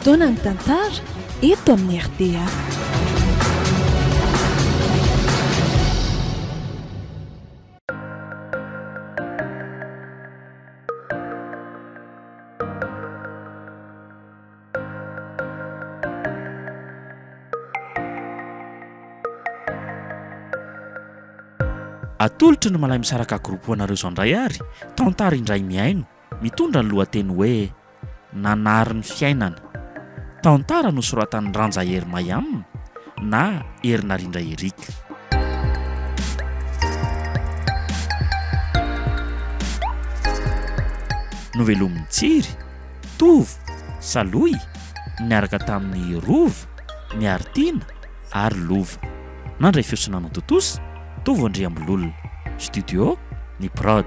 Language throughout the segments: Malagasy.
Fotoanan'ny tantara eto amin'ny rta. Atolotry ny Malay Misaraka Group ho anareo izao indray ary tantara indray mihaino mitondra ny lohateny hoe Nanary ny fiainana. Tantara nosoratan'i Ranja Hery Mayam na Herinarindra Eric. Novelomin'i Tsiry, Tovo, Salohy, niaraka tamin'i Rova, Miaritiana ary Lova. Nandray feo sy nanao tontosa, Tovo Andriambololona. Studio, Ny Prod.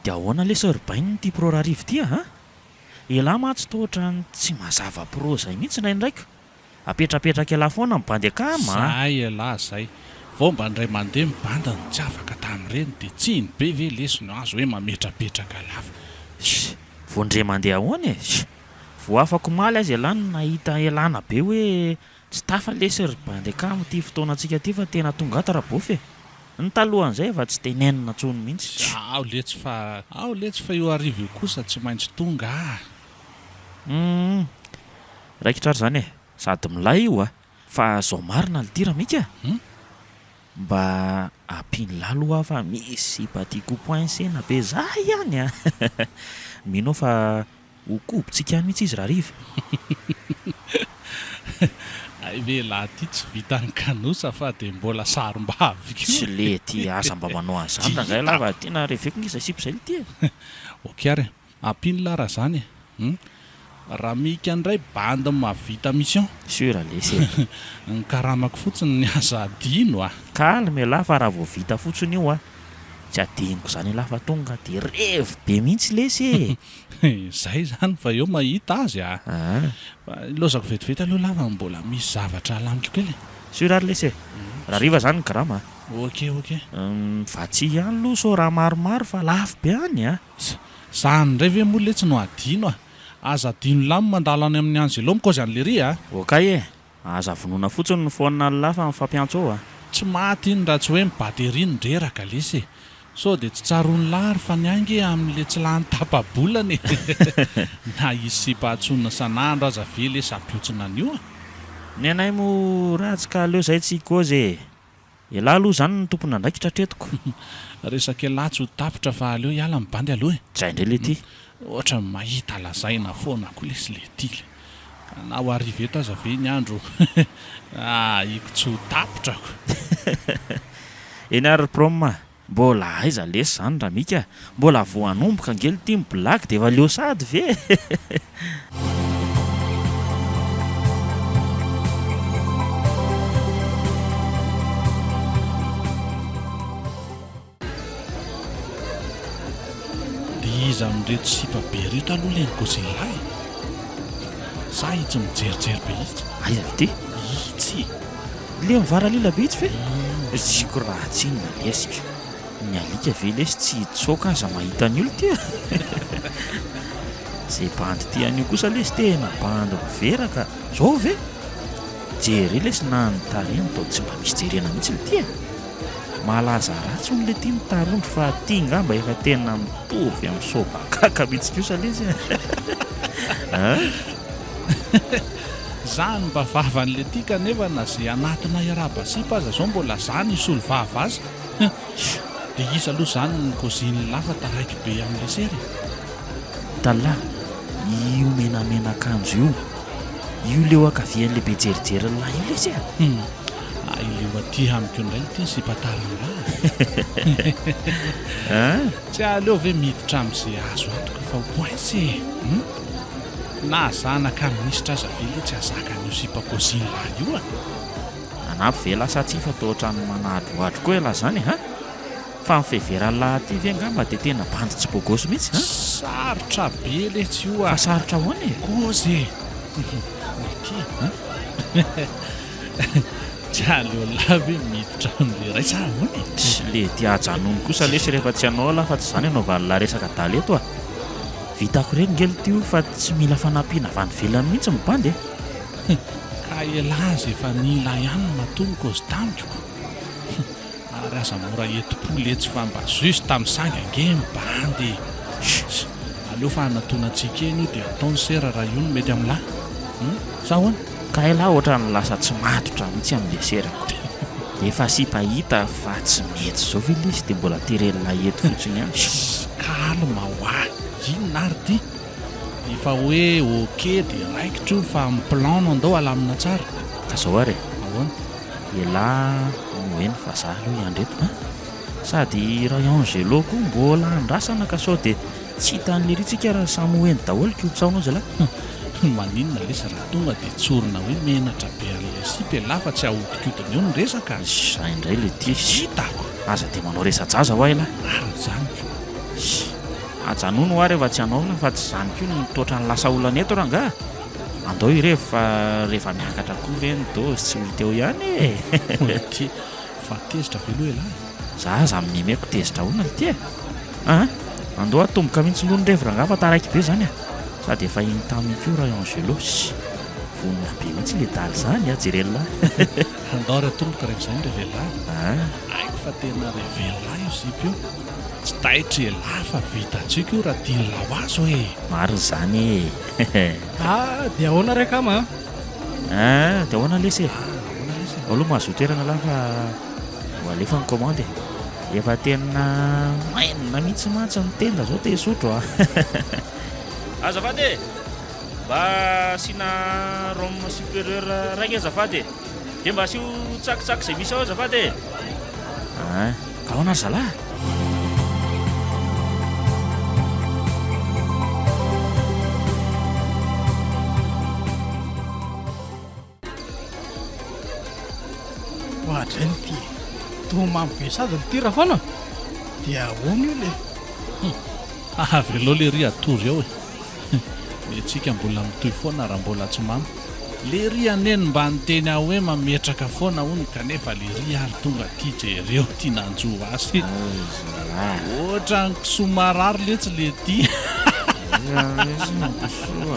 Dia ahoana lesy ry bainina ity pro Rarivo ity a? Elah mantsy toa ohatran'ny tsy mazava pro izay mihitsy indraindray ko. Apetrapetraka elah foana ny bandy akama a! Zay elah zay. Vao mba indray mandeha ny bandy no tsy afaka tamin'ireny dia tsiny be ve lesy no azo hoe mametrapetraka lava. Sh! Vao indray mandeha ahoana e? Sh! Vao afaka omaly aza elah no nahita elana be hoe tsy tafa lesy ry bandy akama ity fotoanantsika ity fa tena tonga ato Rabofy e! Ny talohan'izay efa tsy tenenina intsony mihitsy. Sh! Ao letsy fa ao letsy fa io hariva io kosa tsy maintsy tonga ah! Humm! Raikitra ary izany e! Sady milay io a! Fa zao marina lty Ramika a! Mba ampian'lah aloha aho fa misy sipa tiako ho poincer-na be za ihany a! Mino aho fa ho kobontsika any mihitsy izy rahariva. Hay ve lah ty tsy vitan'ny kanosa fa dia mbola sarom-bavy koa Tsy lety aza mba manao an'izany rangahy lah fa tena reveko nge izay sipa izay lty e! Ok ary e! Ampino lah raha zany e! Hum. Raha mika ndray bandy mahavita mission. Sur lesy e. Ny karamako fotsiny ny aza adino a. Calme elah fa raha vao vita fotsiny io a, tsy adinoko zany elah fa tonga de revy be mihitsy lesy e. Zay zany fa eo mahita azy a. Fa ilaozako vetivety aloha lah fa mbola misy zavatra alamiko kely e. Sur ary lesy e. Rahariva zany ny karama a. Ok ok. Vatsy ihany aloha sao raha maromaro fa lafo be any a. Tsa! Zany ndray ve moa letsy no adino a! Aza adino lah ny mandalo any amin'ny Angelo mikaozy an'i lery a! Ok e! Aza vonoina fotsiny ny phone an'lah fa mifampiantso eo a! Tsy maty iny raha tsy hoe ny batterie no reraka lesy e! Sao dia tsy tsaroan'lah ary fa ny ahy nge amin'le tsy lany tapa-bolana e! Na hisy sipa antsoina isan'andro aza ve lesy hampihontsina an'io a! Ny anay moa ratsy ka aleo zay tsy hikôzy e! Elah aloha izany no tompon'andraikitra hatreto ko. Resaka elah tsy ho tapitra fa aleo hiala ny bandy aloha e. Zay indray letia. Ohatran'ny mahita lazaina foana koa lesy letia le. Ka na ho hariva eto aza ve ny andro ahiko tsy ho tapitra ko. Eny ary ry prom a. Mbola aiza lesy zany Ramika a! Mbola vao hanomboka ange lty ny blague dia efa leo sahady ve e! Dia iza amin'ireto sipa be ireto aloha ilay ni-Godzilla e? Sa itsy mijerijery be itsy? Aiza lty? Itsy e! Le mivaralila be itsy ve? Tsiko ratsy inona lesy ko! Ny alika ve lesy tsy hitsoaka aza mahita an'io lty a! Ze bandy tia an'io kosa lesy tena bandy miveraka zao ve? Jereo lesy na ny tarehiny toa tsy mba misy jerena mihitsy lty a! Malaza ratsy hono lety ny tarondro fa aty ngamba efa tena mitovy amin'ny sobakaka mihitsy kosa lesy a! Zany mba vavany letia kanefa na ze anatona hiarahaba sipa aza zao mbola za no hisolo vava azy huh! De iza aloha zany ny kôzin'lah fa taraiky be amle sery e? Tallah, io menamena akanjo io, io leo ankavian'le be jerijerin'lah io lesy a! Hum, hay leo aty amiko indray ity ny sipa taran'lah e! Tsy aleo ve miditra amze azo antoka fa ho poince e! Hum! Na zanaka minisitra aza ve le tsy hahazaka an'io sipa kôzin lah io a! Manampy ve lasa tsia fa toa ohatran'ny manadrohadro koa elah zany a! Fa ny fiheveran'lah aty ve angamba dia tena bandy tsy bôgôsy mihitsy a! Sarotra be letsy io a! Fa sarotra ahoana e? Kôzy e! Ity a! Tsy aleo lahy ve miditra amin'ilay iray sa ahoana e? Tsy le ty ajanony kosa lesy rehefa tsy hanao lah fa tsy zany anaovan'lah resaka adala eto a! Vitako ireny nge lty io fa tsy mila fanampiana avy any ivelany mihitsy ny bandy e! Ka elah aza efa nila ihany matoa nikozy tamiko ko! Ary aza mora entim-po letsy fa mba juste misangy ange ny bandy e! Chut! Aleo fa hanatonantsika eny io dia atao ny sera raha io no mety amin'lah! Hum? Sa ahoana? Ka elah ohatran'ny lasa tsy matotra mihitsy amin'le serako. Efa sipa hita fa tsy mety zao ve lesy dia mbola teren'lah eto fotsiny ihany? Chut! Calme hoa! Inona ary ty? Efa hoe ok dia raikitra io fa ny plan no andao alamina tsara. Ka zao ary e! Ahoana? Elah no eny fa za aloha hiandry eto an! Sady Ray Angelo koa mbola andrasana ka sao dia tsy hitan'i lery tsika raha samy ho eny daholo ko tsaonao zalahy. Maninona lesy raha tonga dia tsorina hoe menatra be an'ilay sipa elah fa tsy ahodikodina eo ny resaka. Zay indray le ty. Hitako. Aza dia manao resa-jaza hoa elah. Marina izany ko. Ajanony hoa rehefa tsy hanao lah fa tsy zany koa no toatran'ny lasa olana eto rangaha. Andao hirevy fa rehefa miakatra koa ve ny dose tsy ho hita eo ihany e! Ty fa tezitra ve aloha elah e? Za aza mimeko tezitra ahoana lty e! Aa! Andao atomboka mihitsy aloha ny revy rangaha fa taraiky be zany a! Sady efa iny taminy koa Ray Angelo sy vonona be mihitsy le dala zany a! Jereo lahy! Andao ary atomboka rehefa izay ny revelah e! Aa! Haiko fa tena revelah io zipo io! Tsy taitra elah fa vitantsika io raha tian'lah ho azo e! Marina izany e! Ah, dia ahoana re akama a? Ah, dia ahoana lesy e? Ah, ahoana lesy e? Ao aloha mahazoa toerana lahy fa ho alefa ny commande e. Efa tena maina mihitsy mantsy ny tenda zao te hisotro a. Azafady e! Mba asiana rhum supérieur iray nge azafady e! Dia mba asio tsakitsaky izay misy ao azafady e! Ah, ka ahoana ry zalahy? Oadray ity e! Toa mamy be sady ity Rafana! Dia ahoana io le? Hum! Avelao lery hatory ao e! Ny antsika mbola mitohy foana raha mbola tsy mamo. Lery anie no mba niteny ahy hoe mametraka foana hono kanefa lery ary tonga aty jereo ty nanjo azy. Ohatran'ny kisoa marary letsy le ty.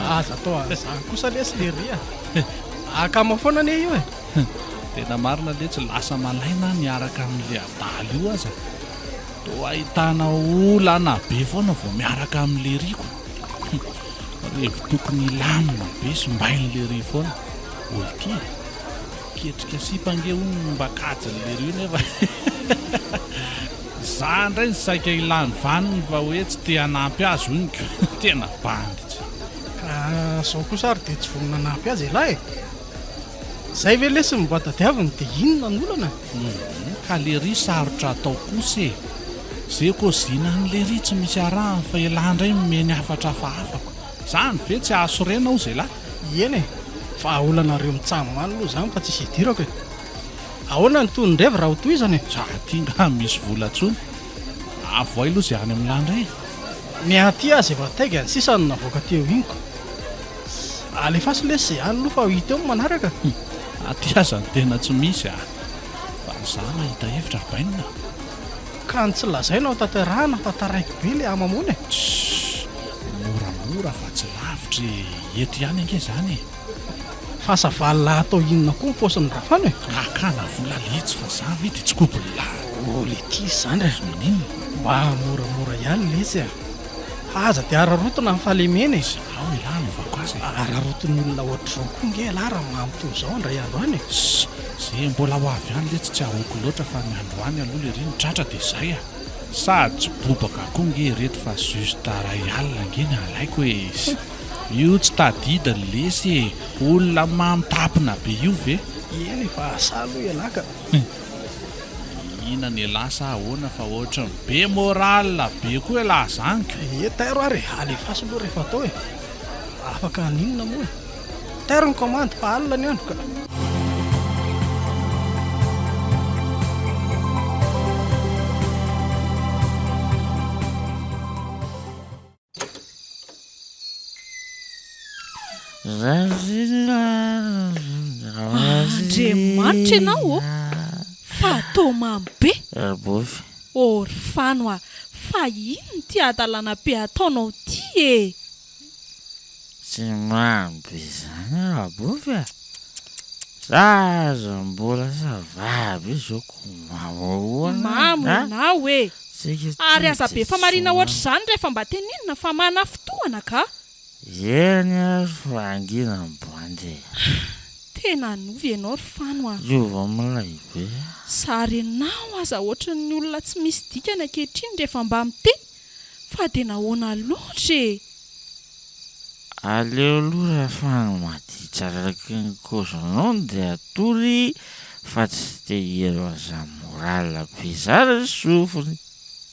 Aza atao an'izany kosa lesy lery a! Akama foana anie io e! Tena marina letsy, lasa malaina aho niaraka amin'le adala io aza. Toa ahitana olana be foana vao miaraka amin'i Lery ko. Revy tokony hilamina be simbain'i Lery foana. Olty e. Ketrika sipa ange hono no mba kajin'i Lery io nefa za ndray no saika hilany vaniny fa hoe tsy te hanampy azy hono ko. Tena bandy tsy. Ka zao kosa ary dia tsy vonona hanampy azy elah e. Zay ve lesy no mba tadiaviny dia inona ny olana? Humm ka lery sarotra atao kosa e! Ze kozina any lery tsy misy arahany fa elah ndray nomeny hafatra hafahafa ko! Zany ve tsy ahasorena ozy elah? Eny e! Fa olanareo mitsam any aloha zany fa tsisy idirako e! Ahoana ny tohin'ny revy raha ho tohizana e? Za aty nga misy vola tsony? Avoay aloha ze any amin'lah ndray e! Ny aty aza efa taiga ny sisa no navoaka teo iny ko! Alefaso lesy ze any aloha fa ho hita eo ny manaraka. Aty aza ny tena tsy misy a! Fa za mahita hevitra ry bainina a! Ka ny tsy lazaina ho tanterahana fa taraiky be le hamamoana e! Tssy! Moramora fa tsy lavitra e! Eto ihany ange zany e! Fa savalona atao inona koa ny paosiny Rafano e? Hakana vola letsy fa za ve de tsy kobon'lah! Oh le ty zandry a! Maninona? Mba moramora ihany letsy a! Fa aza dia araraotina ny fahalemena e! Ao elah anaovako azy e! Araraotin'ny olona ohatr'izao koa nge elah raha mamo toy izao indray andro any e! Ss! Ze mbola ho avy any letsy tsy ahoako loatra fa ny androany aloha lery no tratra dia zay a! Sady tsy bobaka koa nge ireto fa juste ray alina nge ny alaiko e! Ss! Io tsy tadidiny lesy e! Olona mamo tapina be io ve? Eny e, fa asa aloha ialahy ka! Mihinana elah sa ahoana fa ohatran'ny be moral be koa elah zany ka. Ie tairo ary e, alefaso aloha rehefa atao e. Afaka haninona moa e. Tairo ny commande fa alina ny andro ka. Andriamanitra ianao ô! Fa toa mamy be! Rabofy. Ô ry Fano a! Fa inona ity hadalana be ataonao ity e! Tsy mamy be izany Rabofy a! Za aza mbola ça va be zao ko mamo ahoana Mamo a! ianao e! Tsika ty Ary aza be dia famarina tsy ohatr'izany rehefa mba tenenina fa manafintohana ka! Eny ary fa hangina ny bandy e! Tena nova ianao ry Fano a! Hiova milay be a! Zary ianao aza ohatran'ny olona tsy misy dikany ankehitriny rehefa mba miteny fa dia nahoana loatra e! Aleo aloha Rafano maditra araka ny cause-nao dia atory fa tsy te hihaino an'izany morale be izany ny sofiny.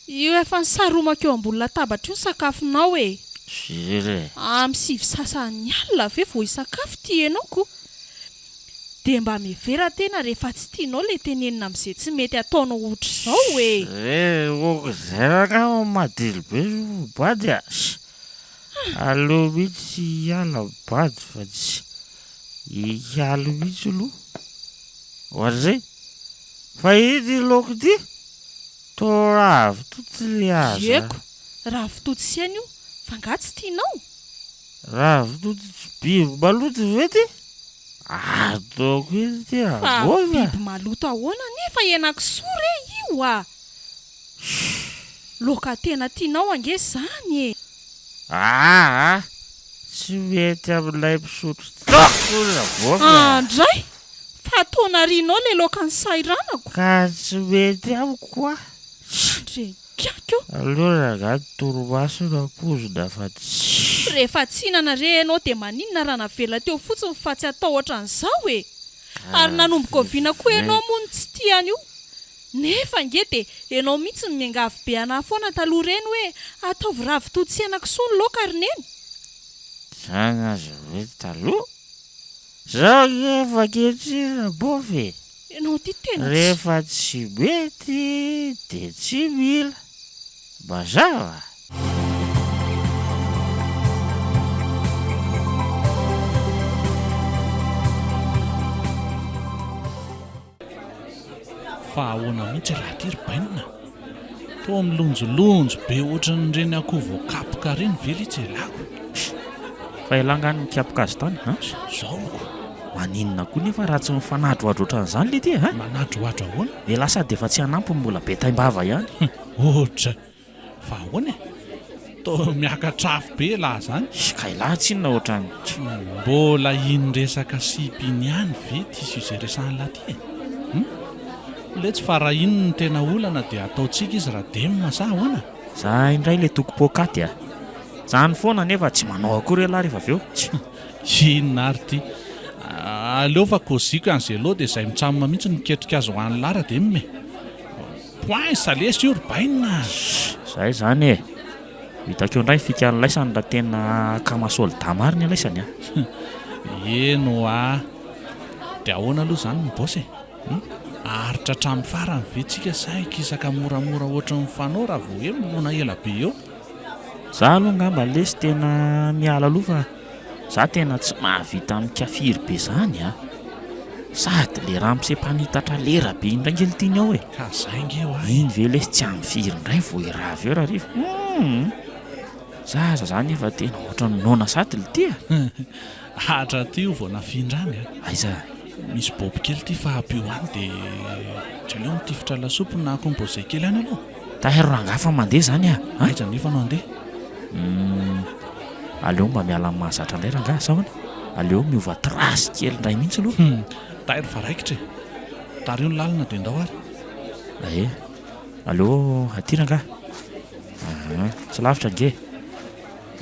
Io efa nisaromako eo ambony latabatra io ny sakafonao e! Firy e? Amin'ny sivy sasany alina ve vao hisakafo ity enao ko? Dia mba mihevera tena rehefa tsy tianao le tenenina amin'izay tsy mety ataonao ohatr'izao e! Re ok zay rangah madilo be io bady a! Aleo mihitsy tsy hiala bady fa tsy hiala mihitsy aloha. Ohatran'izay. Fa ity laoka ity toa ravitoto le aza. Ieko, ravitoto sy hena io, fa nga tsy tianao? Ravitoto tsy biby maloto ve ty? Ataoko iny ty Fa rabôva. biby maloto ahoana anefa henakisoa re io a! Laoka tena tianao ange zany e! Aa! Tsy mety amin'ilay misotro toaka hono rabôva a! Andray! Fa toa narianao le laoka nisahiranako. Ka tsy mety amiko koa. Andriankaky ô! Aleo rangahy ny torimaso no ampoizina fa tsy. Rehefa tsy hinana re enao dia maninona raha navela teo fotsiny fa tsy atao ohatran'izao e! Ary nanomboka oviana koa enao moa no tsy tia an'io? Nefa ange dia enao mihitsy no miangavy be anah foana taloha ireny hoe ataovy ravitoto sy henakisoa ny laoka ry neny! Zany aza hoe taloha? Zao ange efa ankehitriny Rabofy e! Enao ity tena tsy. Rehefa tsy mety dia tsy mila. Mazava? Fa ahoana mihitsy ialahy ity ry Bainina? Toa milonjolonjo be ohatran'ireny akoho voakapoka ireny ve letsy ialahy ko? Fa ialahy angaha no nikapoka azy tany an? Zao ko! Maninona koa nefa raha tsy mifanadrohadro ohatran'izany leity e? Manadrohadro ahoana? Ialahy sady efa tsy hanampy no mbola be taim-bava ihany. Ohatra! Fa ahoana e? Toa miakatra afo be elah zany. Ka elah tsinona ohatran'ny. Mbola iny resaka sipa iny ihany ve ty sujet resahan'lah ty e? Hum? Letsy fa raha iny no tena olana dia ataontsika izy raha dem sa ahoana? Za indray le toko poakaty a! Zany foana nefa tsy manao akory elah rehefa avy eo. Inona ary ty? Aleo fa kôziko any Zello dia izay mitsam mihitsy no miketrika azy ho an'lah radem e! Poinsa lesy io ry bainina a! Zay zany e! Ho hitako eo indray ny fikan'laisany raha tena akama soldat marina ilaisany a! Eny ho'a! Dia ahoana aloha izany ny boss e? Hum? Haharitra hatramin'ny farany ve tsika sa hikisaka moramora ohatry ny fanao raha vao hoe milona ela be eo? Za aloha angamba lesy tena miala aloha fa za tena tsy mahavita mikafiry be zany a! Sady le ramose mpanitatra lera be iny ndray nge le tiany ao e! Ka zay nge hoa e! Iny ve lesy tsy amin'ny firy ndray vao hirava eo rahariva? Humm! Za aza zany efa tena ohatran'ny noana sady le ty a! Hatra aty io vao nafindra any a! Aiza? Misy bob kely ity fa ampio any dia tsy aleo mitifitra lasopy na composé kely any aloha? Tairo rangahy fa mandeha zany a! Aiza nefa no handeha? Humm aleo mba miala amin'ny mahazatra indray rangahy sa ahoana? Aleo miova trace kely indray mihitsy aloha. Humm tairo fa raikitra e! Tariho ny lalana dia ndao ary. Ae, aleo aty rangahy. Aa, tsy lavitra ange.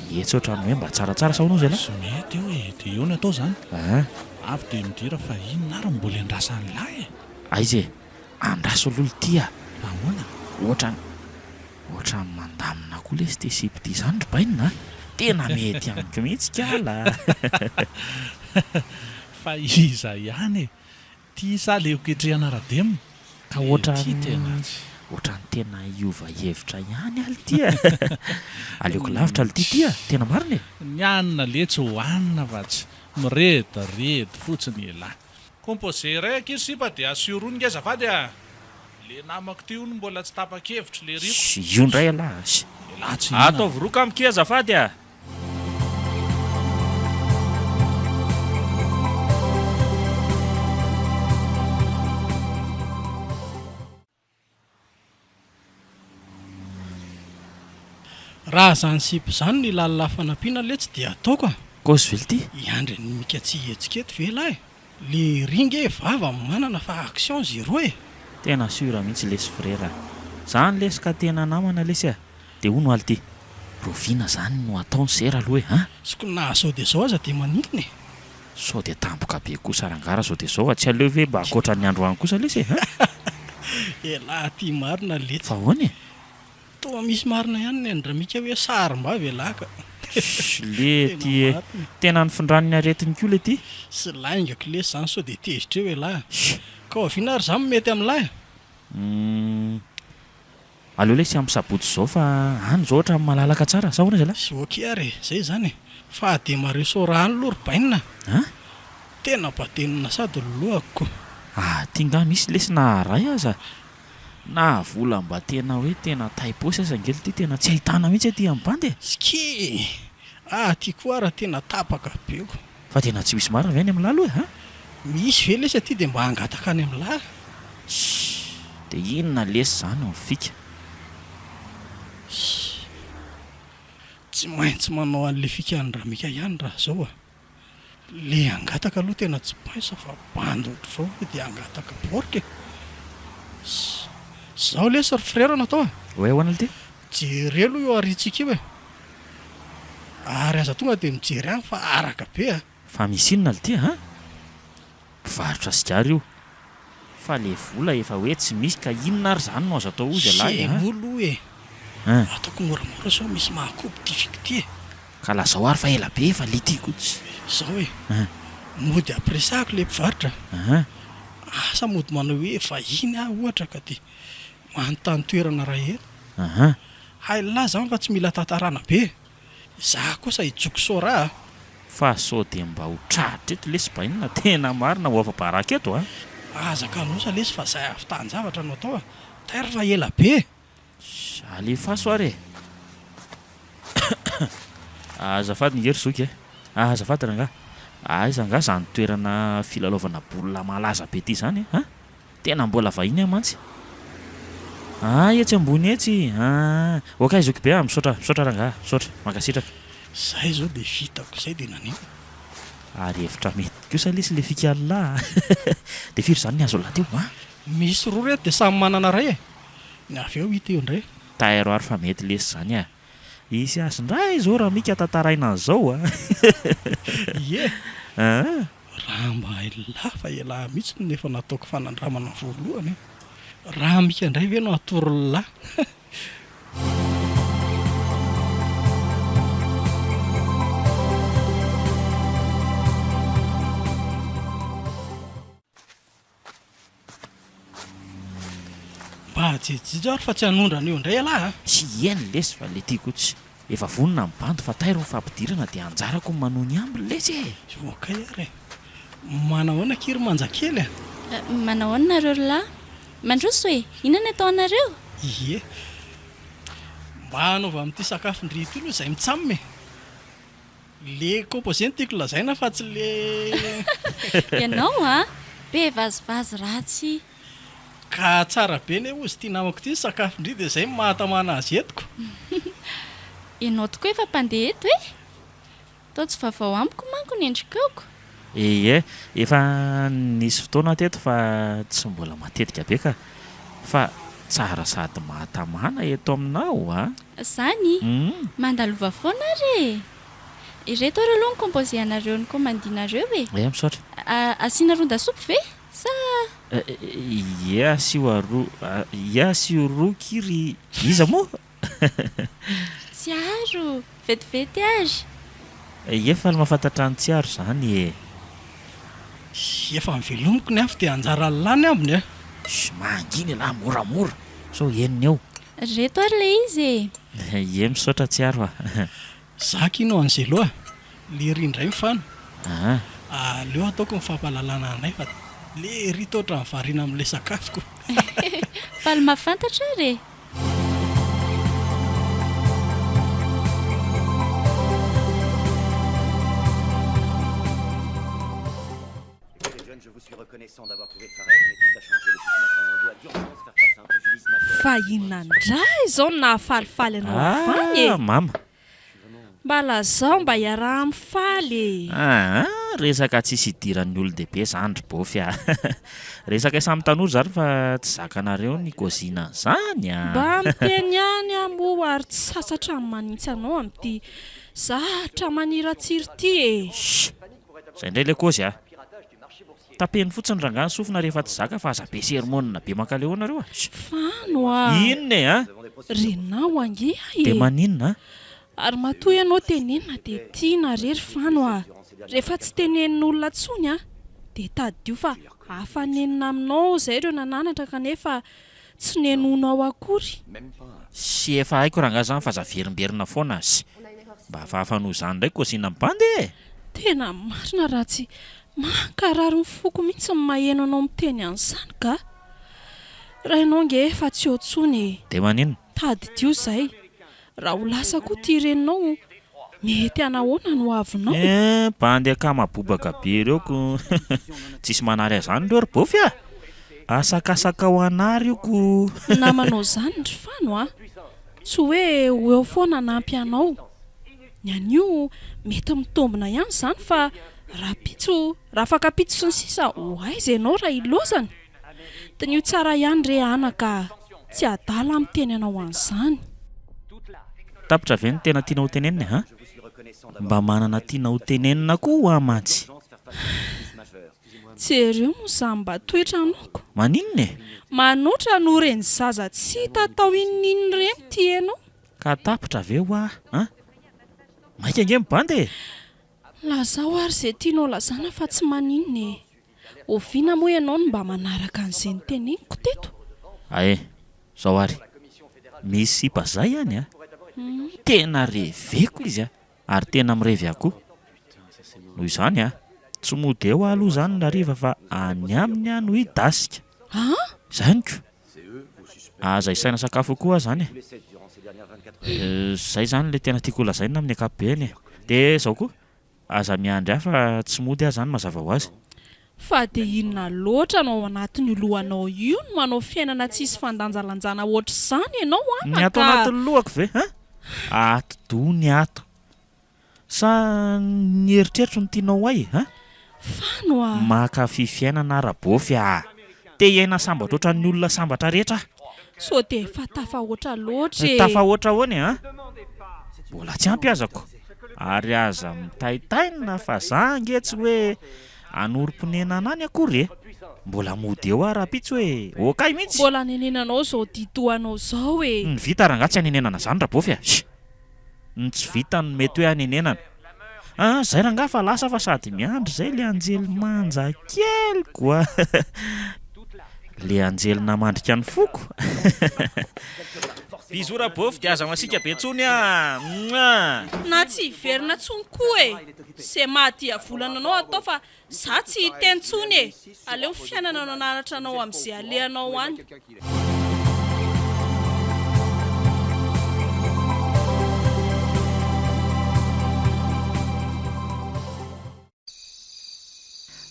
Etsy ohatran'ny hoe mba tsaratsara sa ahoana hozy ialahy? Tsy mety io e, dia eo ny atao izany. Aa. Avy dia midira fa inona ary no mbola endrasan'lah e? Aiza e? Andraso aloha ity a! Ahoana? Ohatran'ny, ohatran'ny mandamina koa lesy ity sipa ity izany ry bainina a! Tena mety amiko mihitsy kala a! Fa iza ihany e? Ty sa le ho ketrehana radem? Ka ohatran'ny, ohatran'ny tena hiova hevitra ihany aho lty a! Aleoko lavitra lty ty a! Tena marina e! Ny hanina letsy hohanina fa tsy. Mirediredy fotsiny elah. Composé iray akia ry sipa dia asio rony nge azafady a! Le namako ty hono mbola tsy tapa-kevitra, le riko. Sh, io ndray elah a! Sh. Elah tsy hihinana. Ataovy roka amiko azafady a! Raha zany sipa zany no ilalina fanampiana letsy dia ataoko a! Cause ve lty? Hiandry an'i Mika tsy hihetsika eto ve lahy? Le ry nge vava manana fa action zero e! Tena sûr mihitsy lesy frera a! Zany lesy ka tena namana lesy a! De hono aly ty, roviana zany no atao ny sera aloha e an! Soko na zao dia zao aza dia maninona e! Sao dia tampoka be kosa rangaha raha zao dia zao a! Tsy aleo ve mba ankoatran'ny androany kosa lesy e an! Elah aty marina letsy. Fa ahoana e? Toa misy marina ihany ny an-dRamika hoe sarim-bavy elah ka. Sh lety e! Tena nifindran'ny aretiny koa lety. Sy laingako lesy zany sao dia tezitra eo elah. Sh. Ka oviana ary za no mety amin'lah e? Humm. Aleo lesy amin'ny sabotsy izao fa any izao ohatran'ny malalaka tsara sa ahoana zalahy? Sy ok ary e! Zay izany e! Fa demarreo sora any aloha ry bainina a! An? Tena badenina sady ny lohako ko! Ah ty nga misy lesy naharay aza Na vola mba tena hoe tena tay paosy aza ange lty tena tsy ahitana mihitsy aty amin'ny bandy e! Sky! Ah aty koa ara tena tapaka be ko! Fa tena tsy misy marina ve any amin'lah aloha e? An? Misy ve lesy aty dia mba hangataka any amin'lah? Shh! Dia inona lesy izany ny fika? Shh! Tsy maintsy manao an'le fika an-dRamika ihany raha zao a! Le hangataka aloha tena tsy pince fa bandy ohatr'izao ve dia hangataka porc e! Zao lesy ry frera no atao e! Hoe ahoana lty? Jereo aloha io arintsika io e! Ary aza tonga dia mijery any fa araka be a! Fa misy inona lty a? Mpivarotra sigara io. Fa le vola efa hoe tsy misy ka inona ary zany no azo atao ozy ialahy a? Henoy aloha e! Hein. Ataoko moramora sao misy mahakobo ty fika ty e! Ka lazao ary fa ela be efa le ty ko tsy. Zao e! Hein. Mody ampiresahako le mpivarotra. Hein. Asa mody manao hoe vahiny aho ohatra ka de manontany toerana raha ela. Hein. Hay lahy zany fa tsy mila tantarana be. Izaho kosa i Joksora a! Fa sao dia mba ho tratra eto lesy bainina tena marina ho afa-baraka eto a! Aza kanosa lesy fa zay ahavitan-javatra no atao a! Tairo fa ela be! Sh, alefaso ary e! Azafady nge ry zoky e! Azafady rangahy! Aiza angaha izany toerana filalaovana baolina malaza be ity izany e? Tena mbola vahiny aho mantsy. Ah etsy ambony etsy ah. Ok zoky be ah, misaotra, misaotra rangahy, misaotra, mankasitraka. Zay zao de vitako zay de naninona? Ary hevitra mety kosa lesy le fikallah a! De firy zany ny azon'lah teo an? Misy roa reto de samy manana ray e! Ny avy eo hita eo indray. Tairo ary fa mety lesy zany a! Hisy azy indray izao raha Mika tantaraina an'izao a! Ie! Aa! Raha mba elah fa elah mihitsy no efa nataoko fanandramana voalohany e! Raha Mika indray ve no atoron'lah? Mba jejojejo ary fa tsy hanondrana eo indray ialahy a! Tsy eny lesy fa le tiako tsy efa vonona ny bandy fa tairo ny fampidirana dia anjarako ny manohy ny ambiny lesy e! Ok ary e! Manahoana akia ry manjakely a! Manahoana nareo ry lahy? Mandroso e! Inona ny atao anareo? Ie! Mba hanaova amin'ity sakafon-dry ity aloha izay mitsam e! Le composé no tiako lazaina fa tsy le. Ianao a! Be vazivazy ratsy. Ka tsara be ne ozy ity namako ity ny sakafon-dry dia izay no mahatamana azy eto ko. Ianao tokoa efa mpandeha eto e! Toa tsy vaovao amiko manko ny endrikao ko. Ie, efa nisy fotoana aho teto fa tsy mbola matetika be ka. Fa tsara sady mahatamana eto aminao a! Zany? Mandalova foana ary e! Ireto ary aloha ny composé anareo nikaomandinareo e! Ie, misaotra. Asiana ron-dasopy ve? Sa. Ie, asio aro, ie asio ro ki ry iza moa? Tsiaro! Vetivety ary! Ie faly mahafantatra an'i Tsiaro izany e! Efa novelomiko ny afo dia anjaran'lah ny ambiny a! Shh mangina elah moramora sao henony eo. Reto ary le izy e! Ie misaotra Tsiaro a! Za kino Angelo a! Lery indray mifana. Aa. Aleo ataoko ny fampahalalana anay fa lery ito ohatran'ny variana amin'ilay sakafoko. Faly mahafantatra ary e! Fa inona indray izao no nahafalifaly anao avy any e? Ah, mama. Mba lazao mba iaraha-mifaly e! Aa, resaka tsisy idiran'ny olon-dehibe zany ry bôfy a! Resaka samy tanora zany fa tsy zakanareo ny kôzina an'izany a! Mba miteny ihany aho moa ary tsy sasatra ny manitsy anao amin'ity zatra maniratsiry ity e! Shh! Zay indray ilay kôzy a! Tapeno fotsiny rangahy ny sofina rehefa tsy zaka fa aza be sermona be mankaleo nareo a! Fano a! Inona e a! Renao ange ahy e! Dia maninona a? Ary matoa ianao tenenina dia tiana re ry Fano a! Rehefa tsy tenenin'olona intsony a! Dia tadidio fa afa-nenina aminao izay ireo nananatra kanefa tsy nenoinao akory. Sy efa haiko rangahy zany fa aza averimberina foana sy mba hafahafa noho izany indray kôzina mibandy e! Tena marina raha tsy mankarary ny foko mihitsy ny maheno anao miteny an'izany ka! Rainao nge efa tsy eo tsony e! Dia maninona? Tadidio izay, raha ho lasa koa ity reninao mety hanahoana ny hoavinao? Eh, bandy akama bobaka be ireo ko tsisy manary azany ireo ry bôfy a! Asakasakao hanary io ko! Namanao izany ry Fano a! Tsy hoe ho eo foana hanampy anao. Ny anio mety mitombina ihany izany fa rahampitso, rahafakampitso sy ny sisa ho aiza ianao raha ilaozany? Diniho tsara ihany re anaka a! Tsy adala aho miteny anao an'izany. Tapitra ve ny tena tianao ho tenenina e? Mba manana tiana ho tenenina koa hoa mantsy. Jereo moa izany mba toetranoko. Maninona e? Manoatra noho ireny zaza tsy hita atao inoninona ireny ity ianao. Ka tapitra ve hoa an? Maika ange ny bandy e! Lazao ary izay tianao lazana fa tsy maninona e! Oviana moa ianao no mba manaraka an'izay noteneniko teto? Ae, zao ary, misy sipa zay any a! Tena reveko izy a! Ary tena mirevy ahy koa. Noho izany a! Tsy mody eo aho aloha izany rahariva fa any aminy aho no hidasika. An? Izany ko! Aza isaina sakafo koa aho izany e! Izay izany ilay tena tiako holazaina amin'ny ankapobeny e! Dia izao koa, aza miandry ahy fa tsy mody aho izany mazava ho azy. Fa dia inona loatra no ao anatin'io lohanao io no manao fiainana tsisy fandanjalanjana ohatr'izany ianao Ny ato anaka a! anatin'ny lohako ve an? Atidoha ny ato. Sa ny eritreritro no tianao ho hay an? Fano a! Mankafy fiainana aho Rabôfy a! Te hiaina sambatra ohatran'ny olona sambatra rehetra aho. Sao dia efa tafahoatra loatra e! Tafahoatra ahoana e an? Mbola tsy ampy aza ko! Ary aza mitaintaina fa za ange tsy hoe hanorim-ponenana any akory e! Mbola mody eo aho rahampitso e! Okay mihitsy! Mbola anenenanao izao di-dohanao izao e! Ny vita rangahy tsy anenenana izany Rabôfy a! Ny tsy vita no mety hoe hanenenana. Ah, zay rangahy fa lasa fa sady miandry zay le anjely manja keliko a! Le anjely namandrika ny foko. Bisous Rabôfy dia aza masiaka be tsony ah! Mouah! Na tsy hiverina tsony koa e! Ze maha diavolana anao atao fa Za tsy hiteny tsony e! Aleo ny fiainana no hananatra anao amin'izay alehanao any.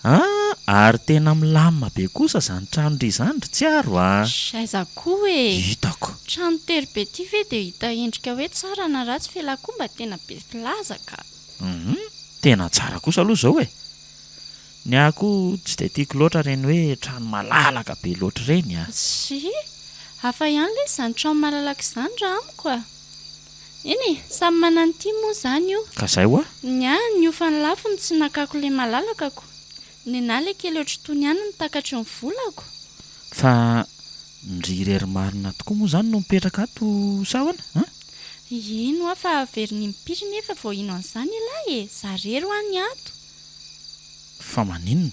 Ah! Ary tena milamina be kosa izany trano ry izany ry Tsiaro a! Aiza koa e! Hitako. Trano tery be ty ve dia hita endrika hoe tsara na ratsy f'elah koa mba tena be mpilaza ka! Hum, tena tsara kosa aloha izao e! Ny ahy koa tsy dia tiako loatra ireny hoe trano malalaka be loatra ireny a! Tsia, hafa ihany lesy izany trano malalaka izany raha amiko a! Eny e, samy manana ny tiany moa izany io. Ka izay hoa! Ny ahy ny hofan'ny lafo no tsy nakako ilay malalaka ko! Nenà ilay kely ohatr'itony ihany no takatry ny volako. Fa ndry irery marina tokoa moa izany no mipetraka ato sa ahoana an? Eny hoa fa averiny impiry nefa vao hino an'izany ialahy e! Za rery hoa ny ato. Fa maninona?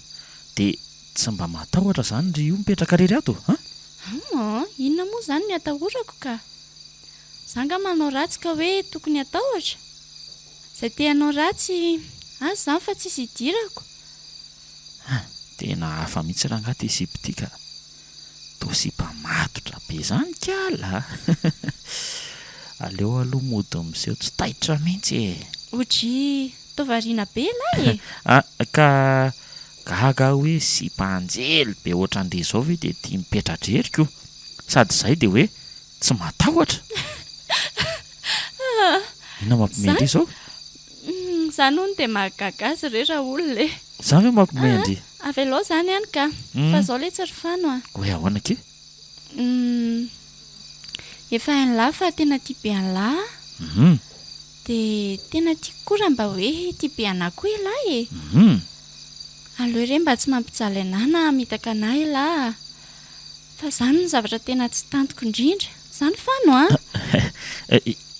Dia tsy mba matahotra izany ry io mipetraka rery ato an? An! Inona moa izany no atahorako ka? Za nga manao ratsy ka hoe tokony hatahotra? Izay te hanao ratsy, azy izany fa tsisy idirako. Tena hafa mihitsy rangaha ty sipa ty ka. Toa sipa matotra be zany kala a! Aleo aloha mody miseho tsy taitra mihitsy e! Odryy, toa variana be elah e! Ah, ka gaga aho hoe sipa anjely be ohatran-dry izao ve dia tia mipetra-drery ko! Sady izay dia hoe tsy matahotra! Inona mampiomehy an-dry izao? Izany hono dia mahagaga azy re raolona e! Izany ve mampiomehy an-dry? Avelao izany any ka! Fa izao letsy ry Fano a! Hoe ahoana akia? Humm. Efa hain'lah fa tena tia be an'lah aho. Dia tena tiako koa raha mba hoe tia be anah koa elah e! Aleo re mba tsy mampijaly anah na hamitaka anah elah a! Fa izany no zavatra tena tsy tantiko indrindra. Izany Fano a!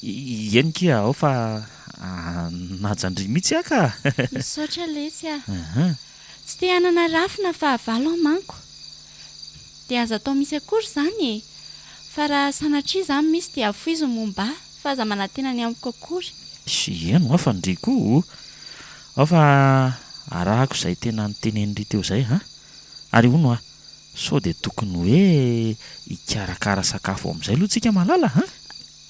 Eny kia ao fa hanaja an-dry mihitsy aho ka! Misaotra letsy a! Tsy te hanana rafy na fahavalo aho manko. Dia aza atao misy akory izany e! Fa raha sanatria izany misy dia afoizo ny momba ahy fa aza manantena ny amiko akory. Eny hoa fa ndry koa o! Ao fa arahako izay tena notenenin-dry teo izay an! Ary hono hoa, Sao dia tokony hoe hikarakara sakafo amin'izay aloha tsika malala a!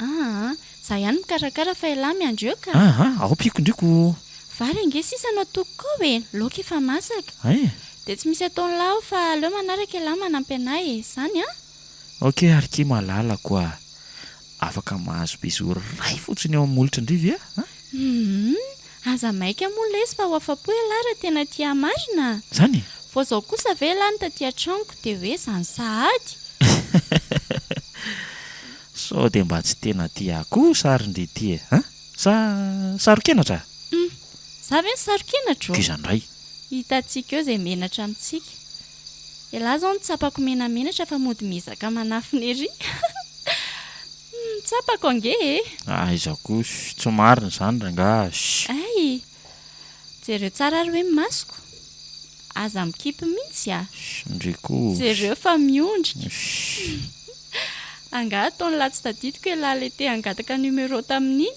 Aa, za ihany mikarakara fa elah miandry eo ka. Aa, ao ampiako ndry ko. Vary ange sisa no atokoko ao e, laoka efa masaka. Hay. Dia tsy misy ataon'lah ao fa aleo manaraka elah manampy anah e, zany an? Ok ary ki malalako a! Afaka mahazo bisou iray fotsiny eo amin'ny molotry ndry ve a? Humm, aza maika moa lesy fa ho afa-po ialahy raha tena tia ahy marina a! Zany e? Vao zao kosa ve ialahy no taty an-tranoko dia hoe zany sahady? Sao dia mba tsy tena tia ahy kosa ary ndry ity e? An? Sa saro-kenatra? Humm, za ve no saro-kenatra ô? K'iza ndray? Hitantsika eo izay menatra amintsika. Ialahy zao no tsapako menamenatra fa mody miezaka manafina ery. Humm, tsapako ange e! Aiza kosa, tsy marina izany rangaha shh. Hay! Jereo tsara ary hoe ny masoko. Aza mikipy mihitsy a! Shh, ndry koa. Jereo fa miondrika. Shh. Angaha ataon'lah tsy tadidiko ialahy le te hangataka numéro tamin'iny?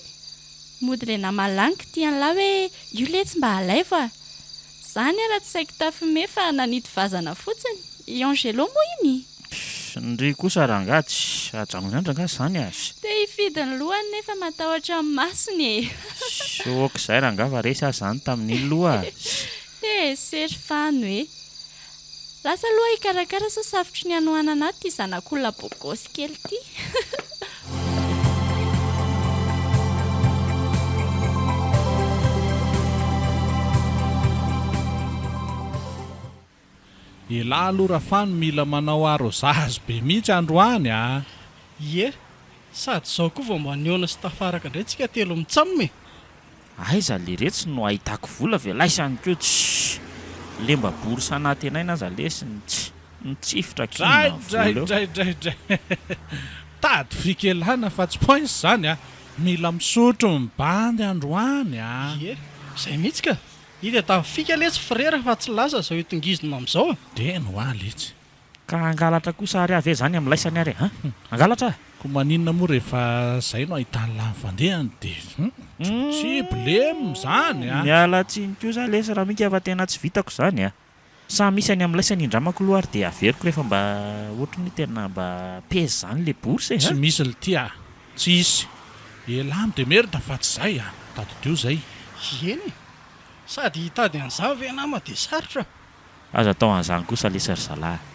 Mody le namalaniko tian'lah hoe io letsy mba alaivo a! Zany ara tsy saiky tafime fa nanidy vazana fotsiny. I Angelo moa iny? Pss, ndry kosa rangaha tss, ajanony ihany rangaha zany a! Ss. Te hifidy ny lohany nefa matahotra ny masony e! Ss, ok zay rangaha fa resy aho zany tamin'iny loha a! Ss. He, sery fano e! Lasa aloha hikarakara sao safotry ny hanoanana ato ity zanak'olona bogosy kely ity. Elah aloha Rafano mila manao arrosage be mihitsy androany a! Ie, sady izao koa vao mba nihaona sy tafaraka indray tsika telo mitsam e! Aiza leretsy no ahitako vola ve laisany ko tssy le mba bourse anantenaina aza lesy ny tsy mitsifotra Dray kina dray vola eo. dray dray dray Mitady fikelana fa tsy poince zany a! Mila misotro ny bandy androany a! Ie, izay mihitsy ka! Hita tamin'ny fika letsy frera fa tsy lasa izao hitongizina amin'izao a! Teny hoa letsy. Ka hangalatra kosa ary aho ve zany amin'ny laisany ary e? An? Hangalatra aho? Ko maninona moa rehefa zay no ahitan'ny lany fandehany de hum tsy blem zany a! Miala tsiny kosa lesy Ramika fa tena tsy vitako zany a! Sa misy any amin'ny laisany indramako aloha ary dia averiko rehefa mba ohatry ny hoe tena mba pèse zany le bourse e! Tsy misy lty a! Tsy hisy! Elah mi demerde fa tsy zay a! Tadidio zay! Eny e! Sady hitady an'izany ve nama dia sarotra? Aza atao an'izany kosa lesy ry zalahy a!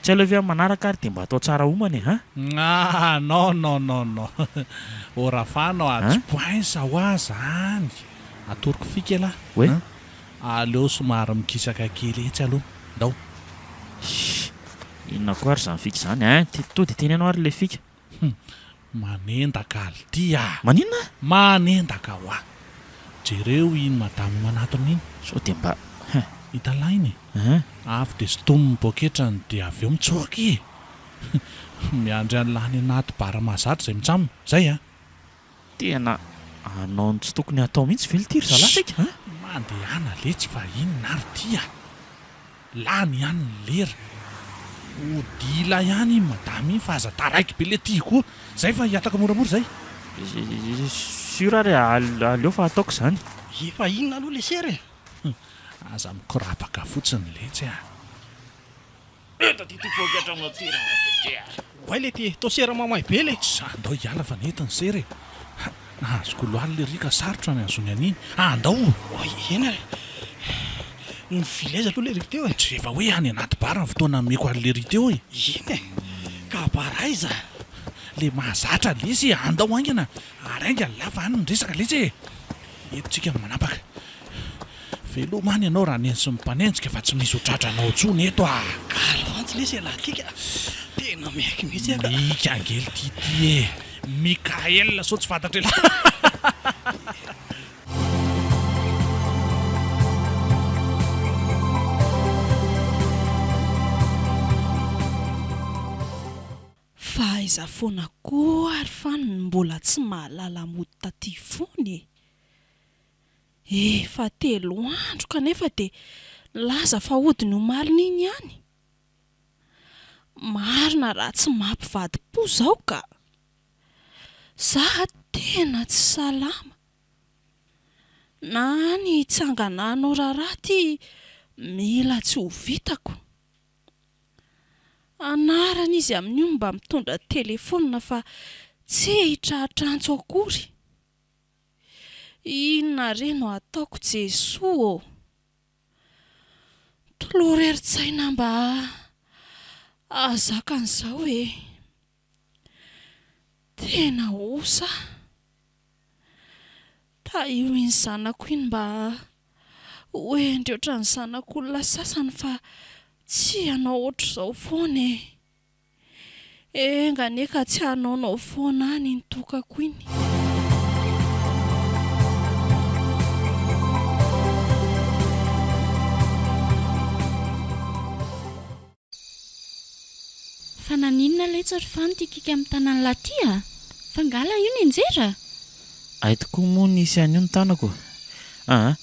Tsy aleo ve amin'ny manaraka ary dia mba atao tsara homana e! Han? Ah non non non non ô Rafano a, tsy poince hoa zany! Atoroko fika elah Hoe? an! Aleo somary mikisaka kely etsy aloha, ndao! Shh! Inona koa ary izany fika izany hein? To dia teneno ary ilay fika. Hum! Manendaka lty a! Maninona? Manendaka hoa! Jereo iny madama manatona iny. Sao dia mba hein! Hitalahy iny e! Hein! Avy dia sintominy ny poketrany dia avy eo mitsoaka e! Miandry an'lah any anaty bar mahazatra izay mitsam! Zay a! Tena hanao ny tsy tokony hatao mihitsy ve lty ry zalahy saika hein! Mandehana letsy fa inona ary ty a! Lany ihany ny lera. Ho dila ihany iny madama iny fa aza taraiky be le ty koa. Zay fa hihataka moramora zay. Sûr ary aleo fa ataoko izany. Efa inona aloha le sera e? Aza mikorapaka fotsiny letsy a! Eto aty ty poketra anao ty ramatoa ty a! Oay le ty, toa sera mamay be le. Tsa, andao hiala fa nety ny sera e! Ha, nahazo koloaly lery ka sarotra ny hahazoany an'iny. Andao! Oay, eny ary. Nivily aiza aloha lery teo e? Tsy efa hoe any anaty bar ny fotoana nomeko an'i lery teo e! Eny e! Ka bar aiza? Le mahazatra lesy e! Andao haingana ary haingana lava any ny resaka lesy e! Eto tsika no manapaka. Veloma any ianao raha neny sy ny mpanenjika fa tsy misy ho tratranao intsony eto ah! Galvantsy lesy ialahy ty ka! Tena miaiky mihitsy aho ka! Mika ange lty ty e! Mickaël sao tsy fantatr'elah! Fa aiza foana koa ary fa ny mbola tsy mahalala mody taty foana e! Efa telo andro kanefa dia nilaza fa hody ny omalin'iny ihany. Marina raha tsy mampivadi-po izao ka! Za tena tsy salama. Na ny hitsangana hanao raharaha aty mila tsy ho vitako. Anarana izy amin'io mba mitondra telefaonina fa tsy hitratra antso akory. Inona re no ataoko Jesoa ô? Tolory herin-tsaina mba hahazaka an'izao e! Tena osa aho. Tahio iny zanako iny mba ho hendry ohatran'ny zanak'olona sasany fa tsy hanao ohatr'izao foana e! Enga anie ka tsy hanaonao foana any iny tokako iny. Fa naninona letsy ry Fano ty kika amin'ny tanan'lah ty a? Fa nga lah io nianjera? Hay tokoa moa nisy an'io ny tanako a!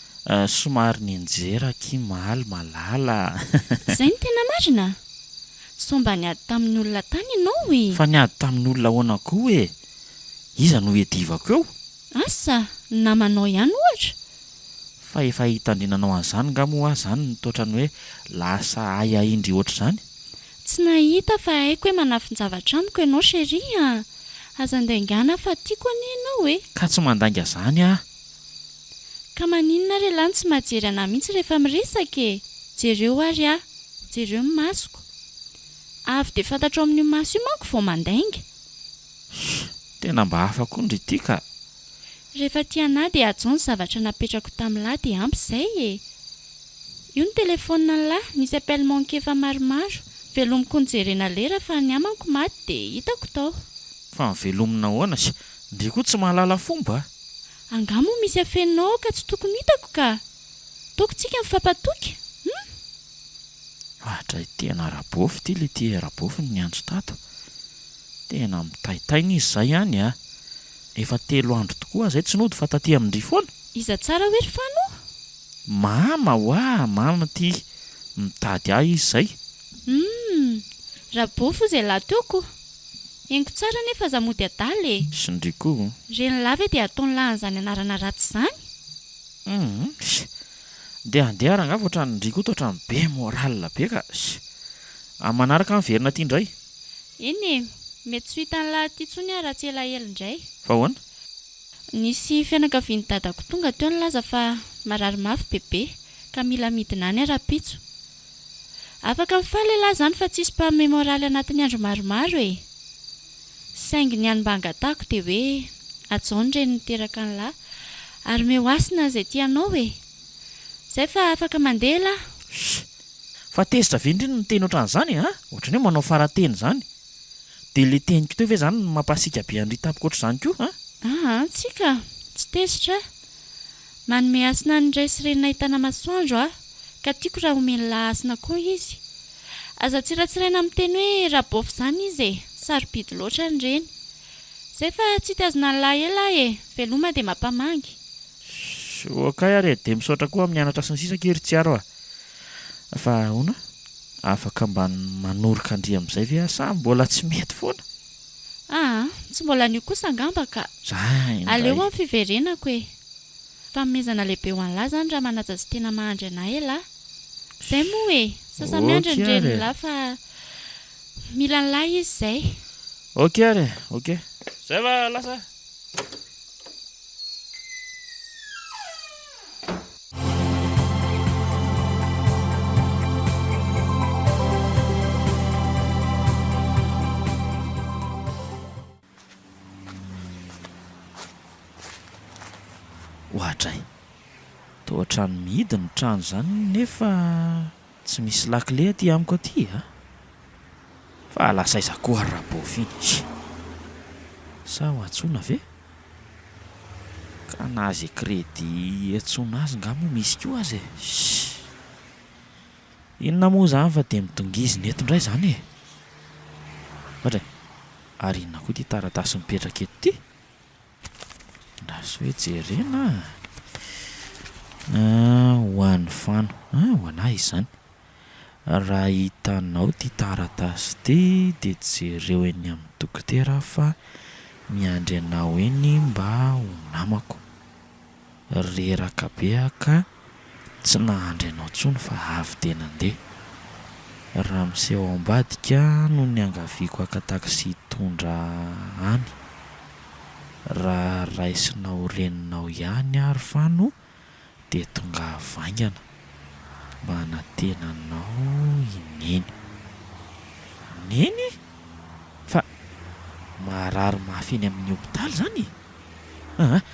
Somary nianjera akia maly malala a! Zay no tena marina? Sao mba niady tamin'ny olona tany ianao e? Fa niady tamin'ny olona ahoana koa e? Iza no hiadivako eo? Asa, ny namanao ihany ohatra? Fa efa hitandrinanao an'izany nga moa aho izany no toatrany hoe lasa ahiahin-dry ohatr'izany? Tsy nahita fa haiko hoe manafin-javatra amiko ianao chérie a! Aza andaingana fa tiako anie ianao e! Ka tsy mandainga izany aho. Ka maninona ary ialahy no tsy mahajery anah mihitsy rehefa miresaka e! Jereo ary aho. Jereo ny masoko. Avy dia fantatrao amin'io maso io manko vao mandainga. Humm! Tena mba hafa koa ndry ity ka! Rehefa tia anah dia hajao ny zavatra napetrako tamlah dia ampy izay e! Io ny telephone anlah, nisy appel manqué efa maromaro, velomiko nojerena lera fa ny ahy manko maty dia hitako tao. Fa velomina ahoana sy ndry koa tsy mahalala fomba a! Angaha moa misy afeninao ao ka tsy tokony hitako ka! Toko tsika mifampatoky hum! Adray tena rabôfy ity le ty rabôfy no niantso tato. Tena mitaitaina izy zay any a! Efa telo andro tokoa aho zay tsy nody fa taty amin-dry foana. Iza tsara hoe ry Fano? Mama hoa! Mama ty! Mitady ahy izy zay. Humm! Rabôfy hozy ialahy teo ko! Henoko tsara anefa aza mody adala e! Sy ndry koa. Ren'lah ve dia ataon'lah an'izany anarana ratsy izany? Humm! Ndeha andeha rangaha fa ohatran'ny ndry koa toa ohatran'ny be moral be ka! Amin'ny manaraka miverina aty indray. Eny e! Mety tsy ho hitan'lah aty intsony aho raha tsy elaela indray. Fa ahoana? Nisy fianakavian'i dadako tonga teo nilaza fa marary mafy bebe ka mila midina any aho rahampitso. Afaka mifaly elah izany fa tsisy mpanome moraly anatin'ny andro maromaro e! Saingy ny hany mba angatahako dia hoe hajao ny reny niteraka an'lah ary omeo hasina izay tianao e! Zay fa afaka mandeha elah! Ssy! Fa tezitra ve ndry no miteny ohatran'izany e? Ohatran'ny hoe manao fara-teny izany. Dia ilay teniko teo ve izany no mampasiaka be an-dry tampoka ohatr'izany koa an? Aa, tsia ka! Tsy tezitra aho. Manome hasina ny ray sy reny nahitana masoandro aho, ka tiako raha omen'lah hasina koa izy. Aza tsiratsiraina miteny hoe rabôfy izany izy e! Sarobidy loatra ny reny. Zay fa tsy hitazona an'lah ela aho e! Veloma dia mampamangy. Ok ary e, dia misaotra koa amin'ny anatra sy ny sisa akia ry Tsiaro a! Fa ahoana? Afaka mba manoroka an-dry amin'izay ve aho sa mbola tsy mety foana? Aa, tsy mbola anio kosa angamba ka! Zay indray! Aleo amin'ny fiverenako e! Fanomezana lehibe ho an'lah zany raha manaja sy tena mahandry anah elah. Zay moa e! Sasa miandry ny Ok ary e. renin'lah fa mila an'lah izy zay. Ok ary e, ok. Zay fa lasa. Oadray! Toa ohatran'ny mihidy ny trano izany nefa tsy misy lakile aty amiko aty a! Fa lasa aiza koa ary Rabôfy iny? Hi! Sa ho antsoina ve? Ka na ze crédit iantsoana azy nga moa misy koa aza e! Hi! Inona moa izany fa dia midongizina eto indray izany e! Oadray! Ary inona koa ity taratasy mipetraka eto ity? Andraso hoe jerena a! Ho an'i Fano, ho an'ahy izany. Raha hitanao ity taratasy ity dia jereo eny amin'ny dokotera aho fa miandry anao eny mba ho namako. Reraka be aho ka tsy nahandry anao intsony fa avy dia nandeha. Ramose ao ambadika no niangaviako haka taxi hitondra any. Raha raisinao reninao ihany ary Fano dia tongava haingana. Manantena anao i Neny. Neny? Fa marary mafy eny amin'ny hopitaly izany e? Aa,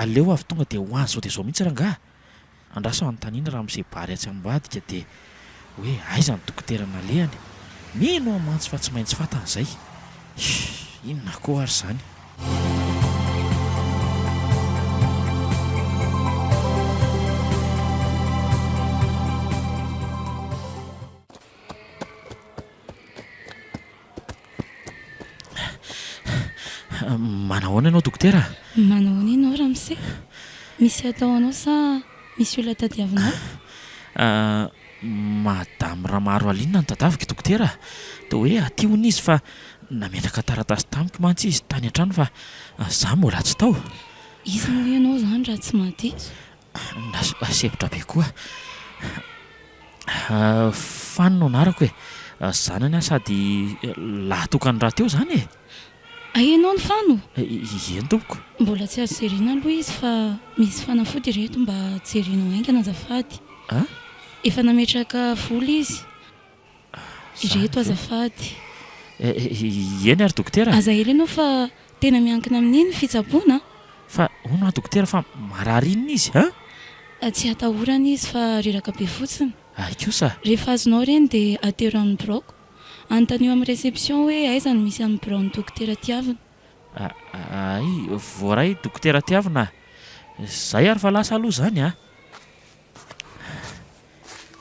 aleo avy tonga dia ho any izao dia izao mihitsy rangaha. Andraso anontaniana ramose Bary atsy ambadika dia hoe aiza ny dokotera nalehany. Mino aho mantsy fa tsy maintsy fantany izay. Hii, inona koa ary izany? Manahoana ianao dokotera a? Manahoana ianao ramose? Misy atao anao sa misy olona tadiavinao? Madame Ramaro Aline no tadiaviko dokotera a! Toa hoe aty hono izy fa nametraka taratasy tamiko mantsy izy tany an-trano fa za mbola tsy tao. Iza moa ianao izany raha tsy mahadiso? Sempotra be koa. Fano no anarako e. Zanany aho sady lahy tokany rahateo izany e. Hay ianao no Fano? Eny tompoko. Mbola tsy azo jerena aloha izy fa misy fanafody ireto mba jerenao haingana azafady. Efa nametraka vola izy. Ireto azafady. Eny ary dokotera a! Aza ela ianao fa tena miankina amin'iny ny fitsaboana a! Fa hono hoa dokotera fa marary inona izy a? Tsy atahorana izy fa reraka be fotsiny. Hay kosa! Rehefa azonao ireny dia atero amin'ny biraoko. Anontanio amin'ny réception hoe aiza no misy an'ny biraon'ny dokotera Tiavina. Hay, voaray dokotera Tiavina a! Zay ary fa lasa aloha izany a!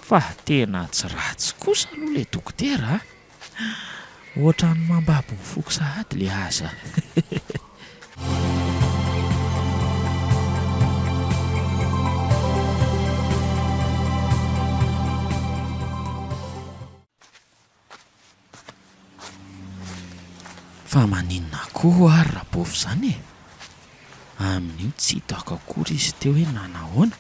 Fa tena tsy ratsy kosa aloha le dokotera a! Ohatran'ny mambabo ny foko sahady le aza. Fa maninona koa ary Rabôfy izany e? Amin'io tsy hitako akory izy teo hoe nanahoana?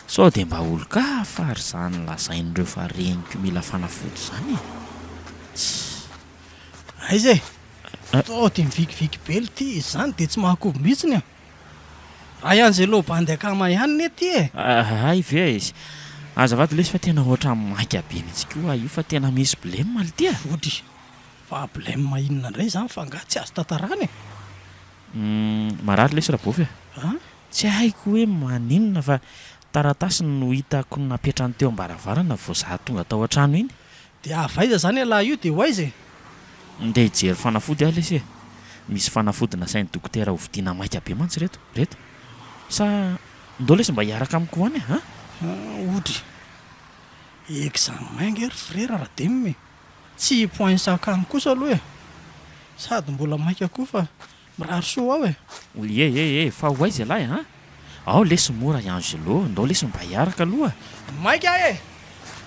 Sao dia mba olon-kafa ary izany lazain'ireo fa reniko mila fanafody izany e? Tssy. Aiza e? Sao dia mivikiviky be lty, izany dia tsy mahakobo mihitsiny an! Ray Angelo bandy akama ihany ne ty e! Hay ve e! Azafady lesy fa tena ohatran'ny maika be mihitsy koa aho io fa tena misy blem lty a! Votry, fa blem inona indray izany fa angaha tsy azo tantarana e! Humm, marary lesy Rabofy e! An? Tsy haiko hoe maninona fa taratasy no hitako napetrany teo am-baravarana vao za tonga tao an-trano iny. Dia avy aiza izany ialahy io dia ho aiza e? Ndeha hijery fanafody aho lesy e! Misy fanafody nasain'ny dokotera hovidiana maika be mantsy ireto, ireto. Sa ndao lesy mba hiaraka amiko ho any e, an? Odry! Examen nge ry frera Radem e! Tsy hi-poince akany kosa aloha e! Sady mbola maika koa fa Mirary soa ao e! Ie e e, fa ho aiza ialahy an? Ao lesy moa ry Angelo, ndao lesy mba hiaraka aloha. Maika aho e!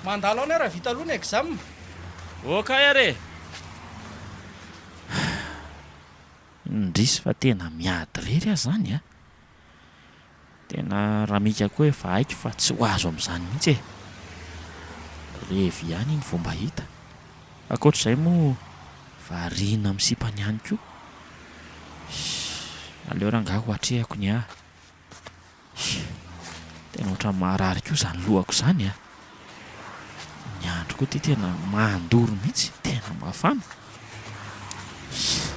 Mandalo any aho raha vita aloha ny exam. Ok ary e! Indrisy fa tena miady irery aho izany a! Tena Ramika koa efa haiko fa tsy ho azo amin'izany mihitsy e! Revy ihany iny vao mba hita. Ankoatr'izay moa variana amin'ny sipany ihany koa. Shh, aleo rangahy ho atrehako ny ahy. Shh, tena ohatran'ny maharary koa izany lohako izany a! Ny andro koa ity tena mandoro mihitsy, tena mafana. Shh,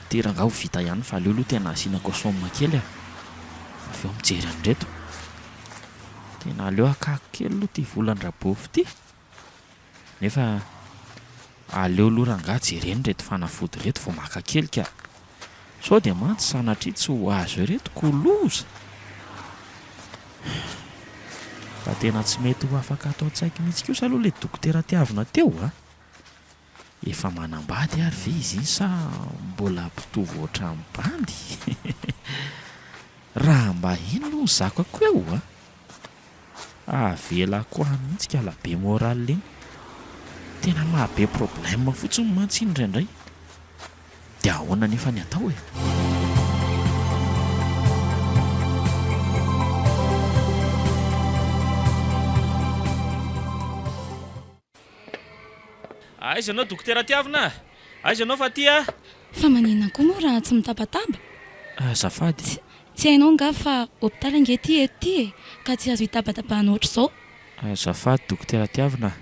ity rangahy ho vita ihany fa aleo aloha tena asiana cossom kely a! Avy eo mijery an'ireto. Tena aleo hakako kely aloha ity volan-dRabofy ity. Nefa aleo aloha rangahy jerena ireto fanafody ireto vao maka kely ka. Sao dia mantsy sanatria tsy ho azo ireto ko loza. Fa tena tsy mety ho afaka ato an-tsaiko mihitsy kosa aloha ilay dokotera tiavina teo a. Efa manambady ary ve izy iny sa mbola mpitovo ohatran'ny bandy? Raha mba iny aloha ny zakako eo a. Avelako any mihitsy kala be moral iny. Tena maha be problème fotsiny mantsy iny indraindray. Dia ahoana anefa ny atao e? Aiza ianao dokotera Tiavina a? Aiza ianao fa aty a? Fa maninona koa moa raha tsy mitabataba? Azafady. Tsy hainao angaha fa hopitaly ange ity eto ity e, ka tsy azo itabatabahana ohatr'izao. Azafady dokotera Tiavina a!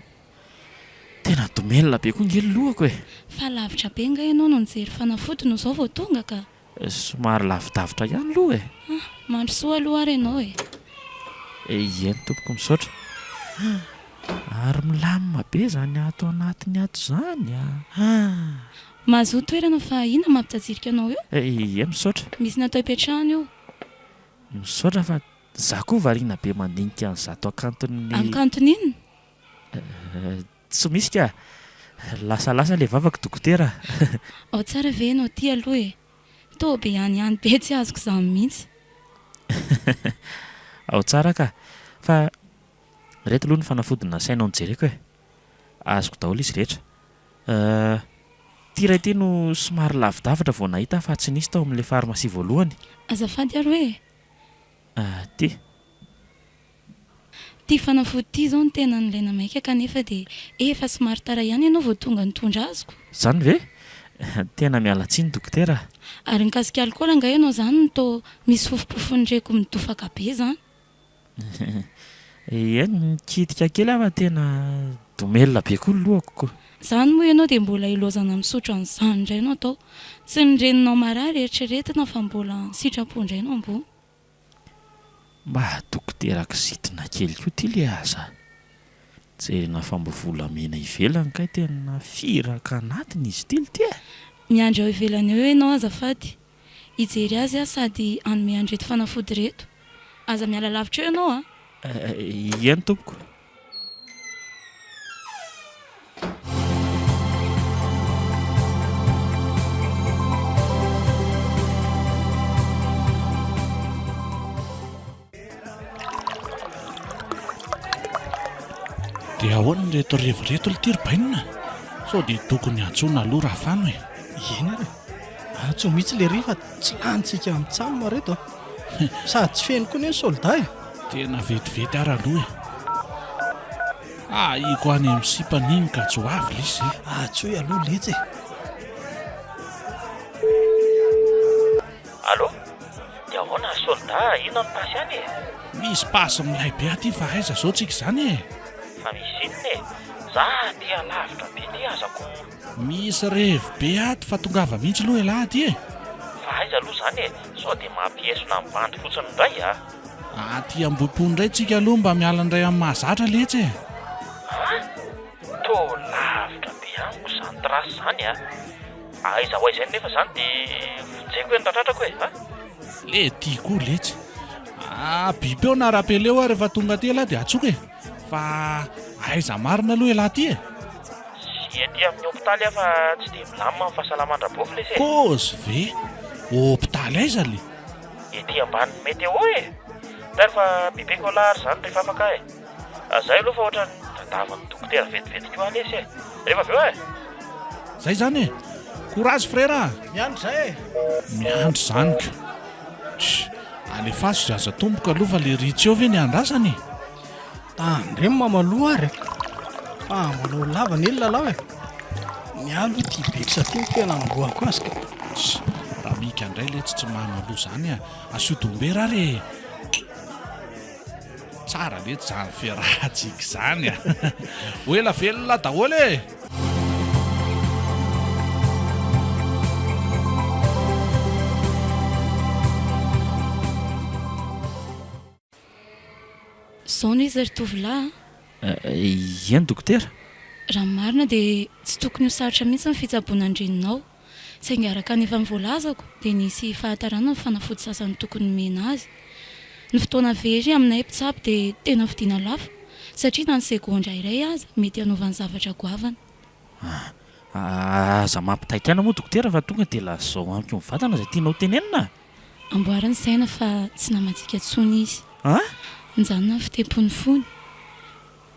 Tena domelina be koa ange ny lohako e! Fa lavitra be angaha ianao no nijery fanafody no izao vao tonga ka! Somary lavidavitra ihany aloha e! Ah, mandrosoa aloha ary ianao e! Eny tompoko, misaotra. Ary milamina be izany ato anatiny ato izany a! Mahazoa toerana fa inona mampijajirika anao eo? Ie, misaotra. Misy natao hipetrahana io. Misaotra fa za koa variana be mandinika an'izato hakanton'ny. Hakanton'ny inona? Tsy misy ka! Lasalasa ilay vavako dokotera a! Ao tsara ve ianao ity aloha e? Toa be ihany ihany be tsy azoko izany mihitsy. Ao tsara ka! Fa ireto aloha ny fanafody nasainao nojereko e! Azoko daholo izy rehetra. Ity iray ity no somary lavidavitra vao nahita aho fa tsy nisy tao amin'ilay farmasia voalohany. Azafady ary hoe? Ity. Ity fanafody ity izao no tena nilaina maika kanefa dia efa somary tara ihany ianao vao tonga nitondra azy ko. Izany ve? Tena miala tsiny dokotera a! Ary mikasika alikaola angaha ianao izany no toa misy fofompofony reko midofaka be izany? Eny, mikitika kely aho fa tena domelina be koa ny lohako ko. Izany moa ianao dia mbola ilaozana misotro an'izany indray no atao. Tsy ny reninao marary eritreretina fa mbola ny sitrapo indray no ambony. Mba dokotera kizitina kely koa ty le aza. Jerena fa mbo volamena ivelany kay tena firaka anatiny izy ity lty e! Miandry ao ivelany eo ianao azafady. Hijery azy aho sady hanome an'ireto fanafody ireto. Aza miala lavitra eo ianao a! Eny tompoko. Dia ahoana ireto revy ireto ry ry bainina? Sao dia tokony hantsoina aloha Rafano e? Eny ary e! Antsoy mihitsy lery fa tsy lanintsika amin'ny tsam reto a! Sady tsy feno koa anie ny soldat e! Tena vetivety ary aloha e! Ahiko any amin'ny sipany iny ka tsy ho avy lesy e! Antsoy aloha letsy e! Allô? Dia ahoana ry soldat, inona no pasy any e? Misy pasy milay be aty fa aiza zao tsika izany e? Fa misy inona e? Za aty alavitra be ty aza ko. Misy revy be ato fa tongava mihitsy aloha elah aty e! Fa aiza aloha izany e? Sao dia mampiesona ny bandy fotsiny indray a! Aty Ambohipo indray tsika aloha mba miala indray amin'ny mahazatra letsy e! An! Toa lavitra be amiko izany trace izany a! Aiza ho aiza eny nefa izany dia vonjeko hoe ny tratrako e! A! Le ty koa letsy! Ah, bipeo na rapeleo aho rehefa tonga aty elah dia antsoiko e! Fa aiza marina aloha elah ty e? Sy aty amin'ny hopitaly aho fa tsy dia milamina ny fahasalaman-dRabofy lesy e! Kozy ve? Hopitaly aiza le? Ety ambanin'ny météo e! Tary fa bipeko elah ary izany rehefa afaka aho e! Zay aloha fa ohatran'ny tadavin'ny dokotera vetivety koa aho lesy e! Rehefa avy eo e! Zay zany e! Courage frère a! Miandry zay e! Miandry zany ka! Tch! Alefaso izay azo atomboka aloha fa le ry tsy eo ve ny andrasana e? Tandremo mamaloha ary e! Fa mbola ho lava anie ny lalao e! Ny ahy aloha ity bex ity no tena anombohako azy ka! Tss! Ramika indray letsy tsy mahay maloha izany a! Asio dombera ary e! Tsara letsy izany fiarahantsika izany a! Ho ela velona daholo e! Zao no izy ry tovolahy a! Eny dokotera. Raha ny marina dia tsy tokony ho sarotra mihitsy ny fitsaboana ny reninao. Saingy araka ny efa voalazako dia nisy fahatarana ny fanafody sasany tokony nomena azy. Ny fotoana very aminay mpitsabo dia tena vidiana lafo satria na ny segondra iray aza mety hanaovany zavatra goavana. Aza mampitaintaina moa dokotera fa tonga dia lazao amiko mivantana izay tianao tenenina a! Amboary ny saina fa tsy namantsika intsony izy. An? Mijanona ny fitempon'ny fony.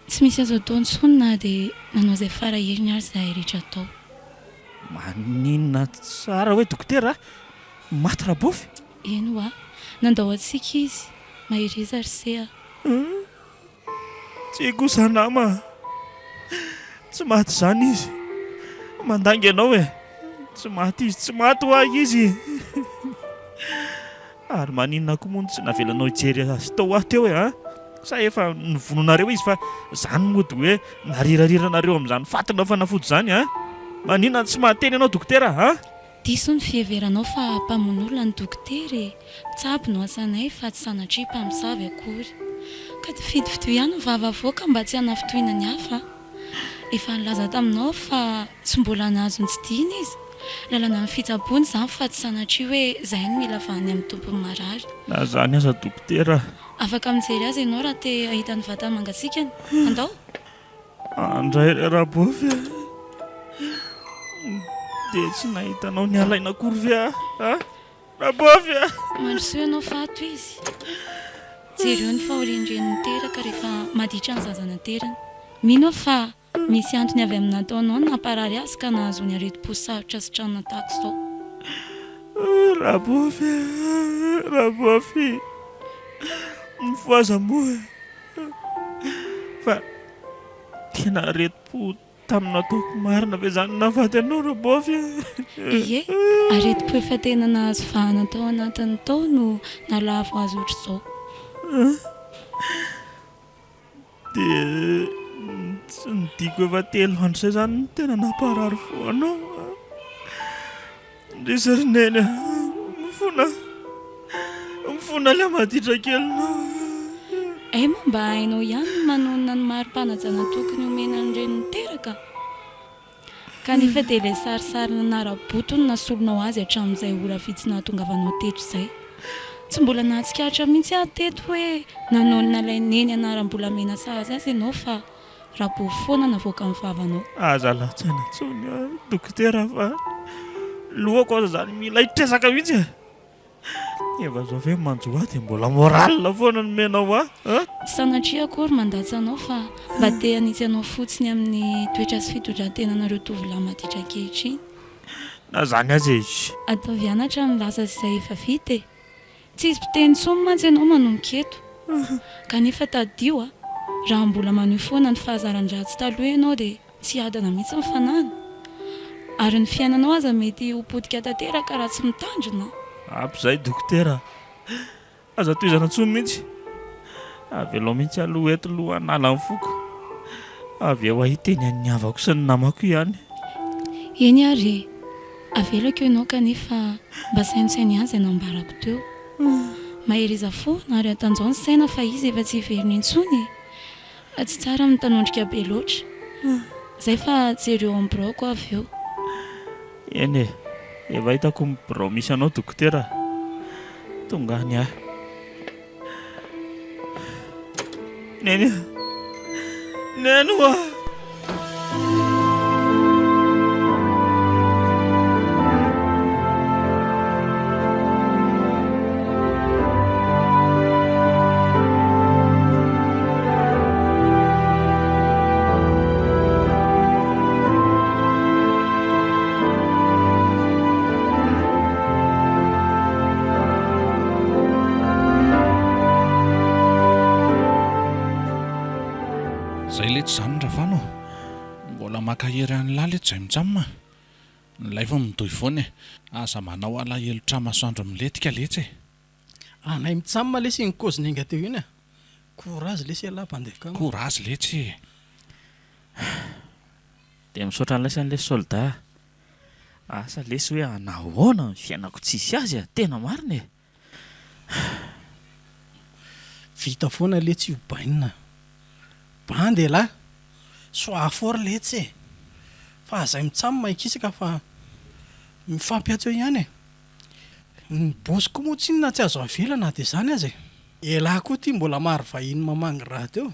Tsy misy azo atao intsony na dia nanao izay fara heriny ary izahay rehetra tao. Maninona tsara hoe dokotera a? Maty Rabofy? Eny hoa. Nandao antsika izy. Mahereza ry se a. Tsia kosa nama a! Tsy maty izany izy. Mandainga ianao e! Tsy maty izy, tsy maty hoa izy! Ary maninona koa moa no tsy navelanao hijery azy tao aho teo e an? Sa efa novonoinareo izy fa izany mody hoe narirariranareo amin'izany fatina fanafody izany an? Maninona no tsy mahateny ianao dokotera an? Diso ny fiheveranao fa mpamono olona ny dokotera e! Mpitsabo no asanay fa tsy sanatria mpamosavy akory. Ka fidifidio ihany ny vava avoaka mba tsy hanafintohina ny hafa a! Efa nilaza taminao aho fa tsy mbola nahazo ny tsy tiany izy. Lalana ny fitsaboana izany fa tsy sanatria hoe izay no mila vahany amin'ny tompon'ny marary. Na izany aza dokotera a! Afaka mijery azy ianao raha te hahita ny vatany mangatsiakany. Andao! Andray ry Rabofy a! Dia tsy nahita anao niala aina akory ve aho a? Rabofy a! Mandrosoa ianao fa ato izy. Jereo ny fahorian'ny reny niteraka rehefa maditra ny zaza naterany. Mino aho fa misy antony avy amin'ny nataonao no namparary azy ka nahazoany aretim-po sarotra sitranina tahaka izao. Rabofy a! Rabofy! Mifohaza moa e! Fa tena aretim-po tamin'ny nataoko marina ve izany nahafaty anao Rabofy a? Ie, aretim-po efa tena nahazo vahana tao anatiny tao no nahalavo azy ohatr'izao. Dia tsy ny diako efa telo andro izay izany no tena namparary fo anao a? Indrisy ry Neny a! Mifona mifona ilay maditra kelinao. Hay moa mba hainao ihany ny manonona ny mari-panajana tokony homena ny reny niteraka? Kanefa dia ilay sarisary nanara-boto no nasolonao azy hatramin'izay ora vitsy nahatongavanao teto izay. Tsy mbola nahatsikaritra mihitsy aho teto hoe nanonona ilay Neny anaram-bolamena sahaza azy ianao fa Rabovy foana navoakan'ny vavanao. Aza alan-tsaina intsony dokotera fa lohako aza zany mila hitresaka mihitsy e! Efa zao ve manjo ahy dia mbola moral foana no omenao ahy a! Tsy sanatria akory mandatsa anao fa mba te hanitsy anao fotsiny amin'ny toetra sy fitondran-tenanareo tovolahy maditra ankehitriny. Na zany aza e! Ataovy anatra ny lasa sy izay efa vita e! Tsy hisy mpiteny intsony mantsy ianao manomboka eto. Kanefa tadidio a, raha mbola manohy foana ny fahazaran-dratsy taloha ianao dia tsy hiadana mihitsy ny fanahiny. Ary ny fiainanao aza mety ho potika tanteraka raha tsy mitandrina. Ampy izay dokotera a! Aza tohizana intsony mihitsy. Avelao mihitsy aloha eto loha hanala ny foko. Avy eo aho hiteny an'ny havako sy ny namako ihany. Eny ary e! Avelako ianao kanefa mba saintsaino ihany izay nambarako teo. Mahereza foana ary atanjao ny saina fa izy efa tsy hiverina intsony e! Tsy tsara ny mitanondrika be loatra. Izay fa jereo ao amin'ny biraoko aho avy eo. Eny e! Efa hitako ny birao misy anao dokotera a! Tonga any aho. Neny a! Neny oa! Zay letsy zany Rafano ô! Mbola mankahery an'lah letsy zay mitsam a! Ny live mitohy foana e! Aza manao alahelo tra-masoandro milentika letsy e! Anay mitsam lesy iny kôzy niainga teo iny a! Courage lesy ialahy mpandeha akama. Courage letsy e! Dia misaotra an'laisany lesy soldat a! Asa lesy hoe anahoana ny fiainako tsisy azy a! Tena marina e! Vita foana letsy io bainina a! Bandy elah! Sois fort letsy e! Fa azay mitsam mahikisaka fa mifampiantso eo ihany e! Ny boss koa moa tsinona tsy azo avela na dia izany aza e! Elah koa ity mbola maro vahiny mamangy rahateo.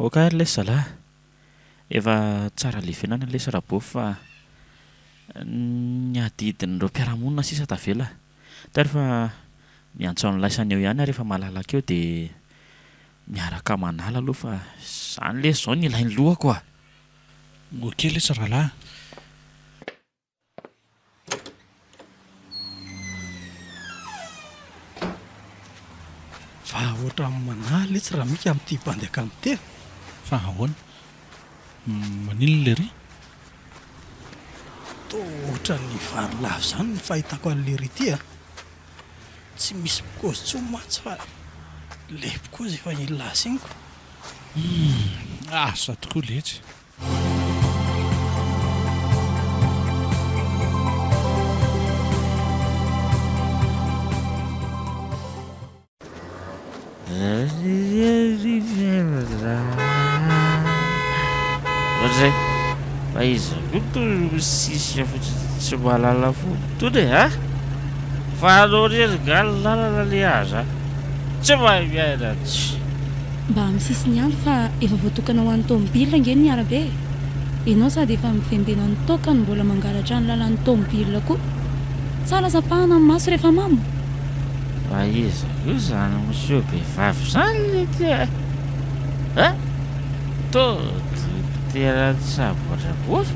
Ok ary lesy zalahy, efa tsara levenana lesy Rabofy fa ny adidin'ireo mpiara-monina sisa tavela. Tary fa miantso an'laisany eo ihany aho rehefa malalaka eo dia miaraka manala aloha fa izany lesy izao no ilain'ny lohako a! Ok lesy rahalahy. Fa ohatran'ny manahy letsy Ramika amin'ity bandy akama ity e! Fa ahoana? Maninona lery? Toa ohatran'ny vary lavo izany ny fahitako an'i lery ity a! Tsy misy mpikôzy intsony mantsy fa ilay mpikôzy efa lasa iny ko! Humm! Asa tokoa letsy! Ohatran'izay. Fa iza koa toa misisika fotsiny tsy mahalala fomba itony e, a? Fa anao irery nga ny lalana le aza tsy mahay miaina tsy. Mba amin'ny sisiny ihany fa efa voatokana ho an'ny tomobile ange ny arabe e! Ianao sady efa mivembena ny toaka no mbola mangalatra ny lalan'ny tomobile koa. Sa lasa pahana ny maso rehefa mamo? Fa iza koa izany monsieur behivavy izany lety a! A! Toa dokotera nitsabo an-dRaboto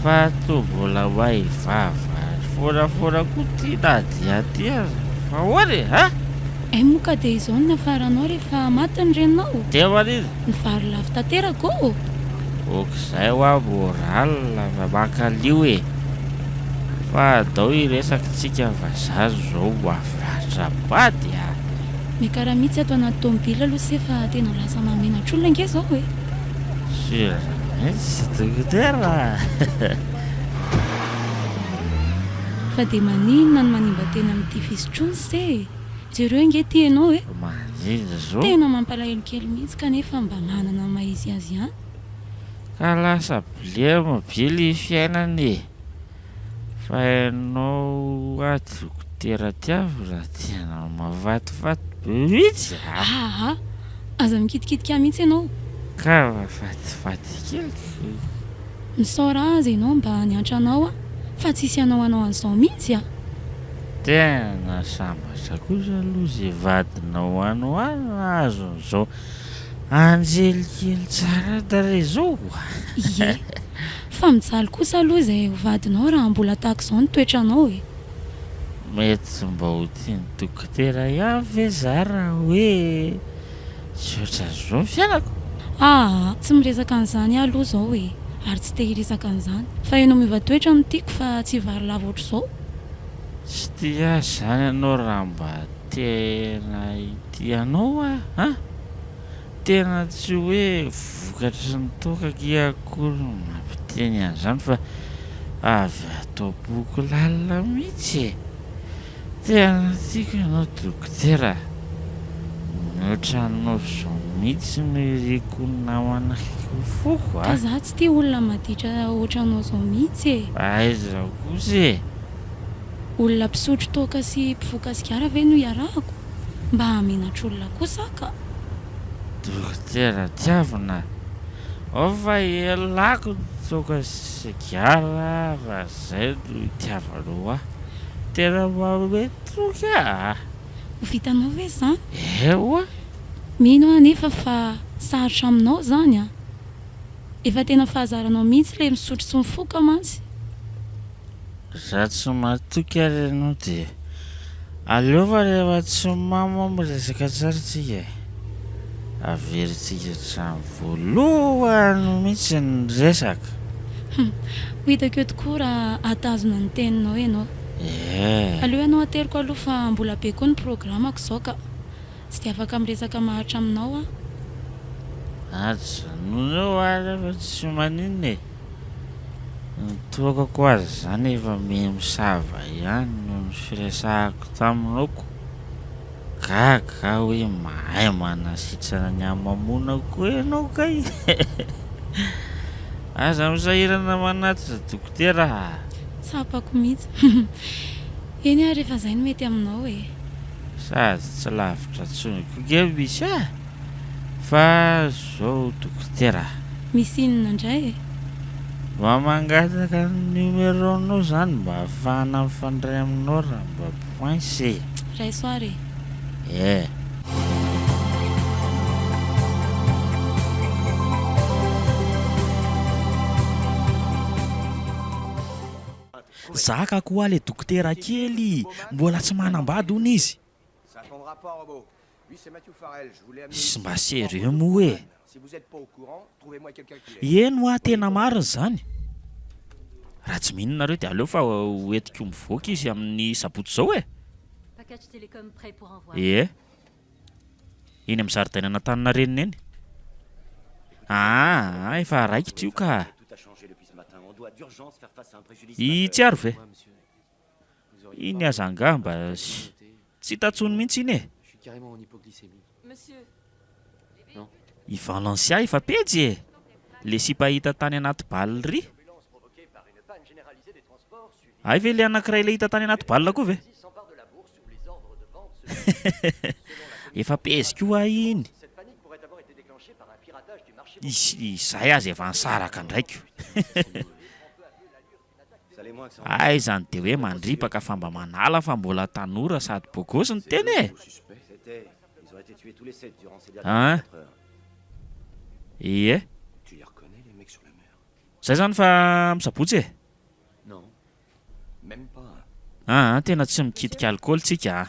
fa toa mbola mahay vava foana foana koa ity Nadia ity aza. Fa ahoana e? A! Hay moa ka dia izao no niafaranao rehefa maty ny reninao? Dia maninona? Ny vary lafo tanteraka ô! Ok zay hoa moral fa mankaleo e! Fa andao hiresaka tsika vazaha zao mahafinaritra bady a! Miakara mihitsy ato anaty tomobile aloha se fa tena lasa mahamenatr'olona ange izao e! Sur mihitsy dokotera a! Fa dia maninona no manimba tena amin'ity fisotroana se e! Jereo ange ity ianao e! Maninona zao? Tena mampalahelo kely mihitsy kanefa mba manana ny maha izy azy ihany. Ka lasa blem be le fiainana e! Fa ianao hoa dokotera tiavo raha tena mahafatifaty be mihitsy a! Aa! Aza mikitikitika ahy mihitsy ianao. Ka mahafatifaty kely ko. Misaora azy ianao mba niantra anao aho fa tsisy hanao anao an'izao mihitsy a! Tena sambatra kosa aloha ze vadinao any ho any nahazo an'izao anjely kely tsara tarehy zao a! Ie! Fa mijaly kosa aloha izay ho vadinao raha mbola tahaka izao ny toetranao e! Mety mba ho tian'i dokotera ihany ve za raha hoe Tsy ohatran'izao ny fiainako. Aa! Tsy miresaka an'izany aho aloha izao e! Ary tsy te hiresaka an'izany. Fa ianao miova toetra no tiako fa tsy hivary lava ohatr'izao. Tsy tia ahy izany ianao raha mba tena hitia anao aho an! Tena tsy hoe vokatry ny toaka akia akory no mampiteny an'izany fa avy ato am-poko lalina mihitsy e! Tena tiako ianao dokotera a! Mihoatra anao izao mihitsy no iriko ho namana akaiky ny foko a! Ka za tsy tia olona maditra ohatranao izao mihitsy e! Aiza kosa e! Olona mpisotro toaka sy mpifoka sigara ve no iarahako? Mba hamenatr'olona kosa aho ka! Dokotera tiavina a! Ao fa ialako ny toaka sy sigara raha izay no itiavanao ahy. Tena manome toky aho a! Ho vitanao ve izany? Ewa! Mino aho anefa fa sarotra aminao izany an! Efa tena fahazaranao mihitsy ilay misotro sy mifoka mantsy. Raha tsy matoky ary ianao dia aleo fa rehefa tsy mamo aho miresaka tsara tsika e! Averintsika hatramin'ny voalohany mihitsy ny resaka. Hum, ho hitako eo tokoa raha hahatazona ny teninao ianao. Eh. Aleo ianao ateriko aloha fa mbola be koa ny programako izao ka. Tsy dia afaka miresaka maharitra aminao aho. Ajanony eo ary fa tsy maninona e. Ny toakako aza izany efa miha-misava ihany noho ny firesahako taminao ko. Gaga aho hoe mahay manasitrana ny hamamoana koa ianao kay. Aza misahirana manatitra dokotera a! Tsapako mihitsy. Eny ary efa izay no mety aminao e. Sady tsy lavitra intsony koa nge misy a! Fa zao dokotera a! Misy inona indray e? Mba mangataka ny numéro-nao zany mba ahafahana mifandray aminao raha mba poince e! Raiso ary e! Eh! Zakako hoa le dokotera kely mbola tsy manambady hono izy. Sy mba sérieux moa e! Eny hoa tena marina izany. Raha tsy mino nareo dia aleo fa ho entiko mivoaka izy amin'ny sabotsy izao e! Ie. Eny amin'ny zaridainan'Antaninarenina eny. Aa efa raikitra io ka. I Tsiaro ve? Iny aza angamba tsy hita intsony mihitsy iny e. I Valencia efa pejy e! Le sipa hita tany anaty bal ry. Hay ve le anakiray le hita tany anaty bal koa ve? Efa pejy koa iny. Izay aza efa nisaraka ndraiko. Aiza ny dia hoe mandripaka fa mba manala fa mbola tanora sady bogosy ny tena e! An! Ie. Zay zany fa amin'ny sabotsy e! Aa tena tsy mikitika alikaola tsika a!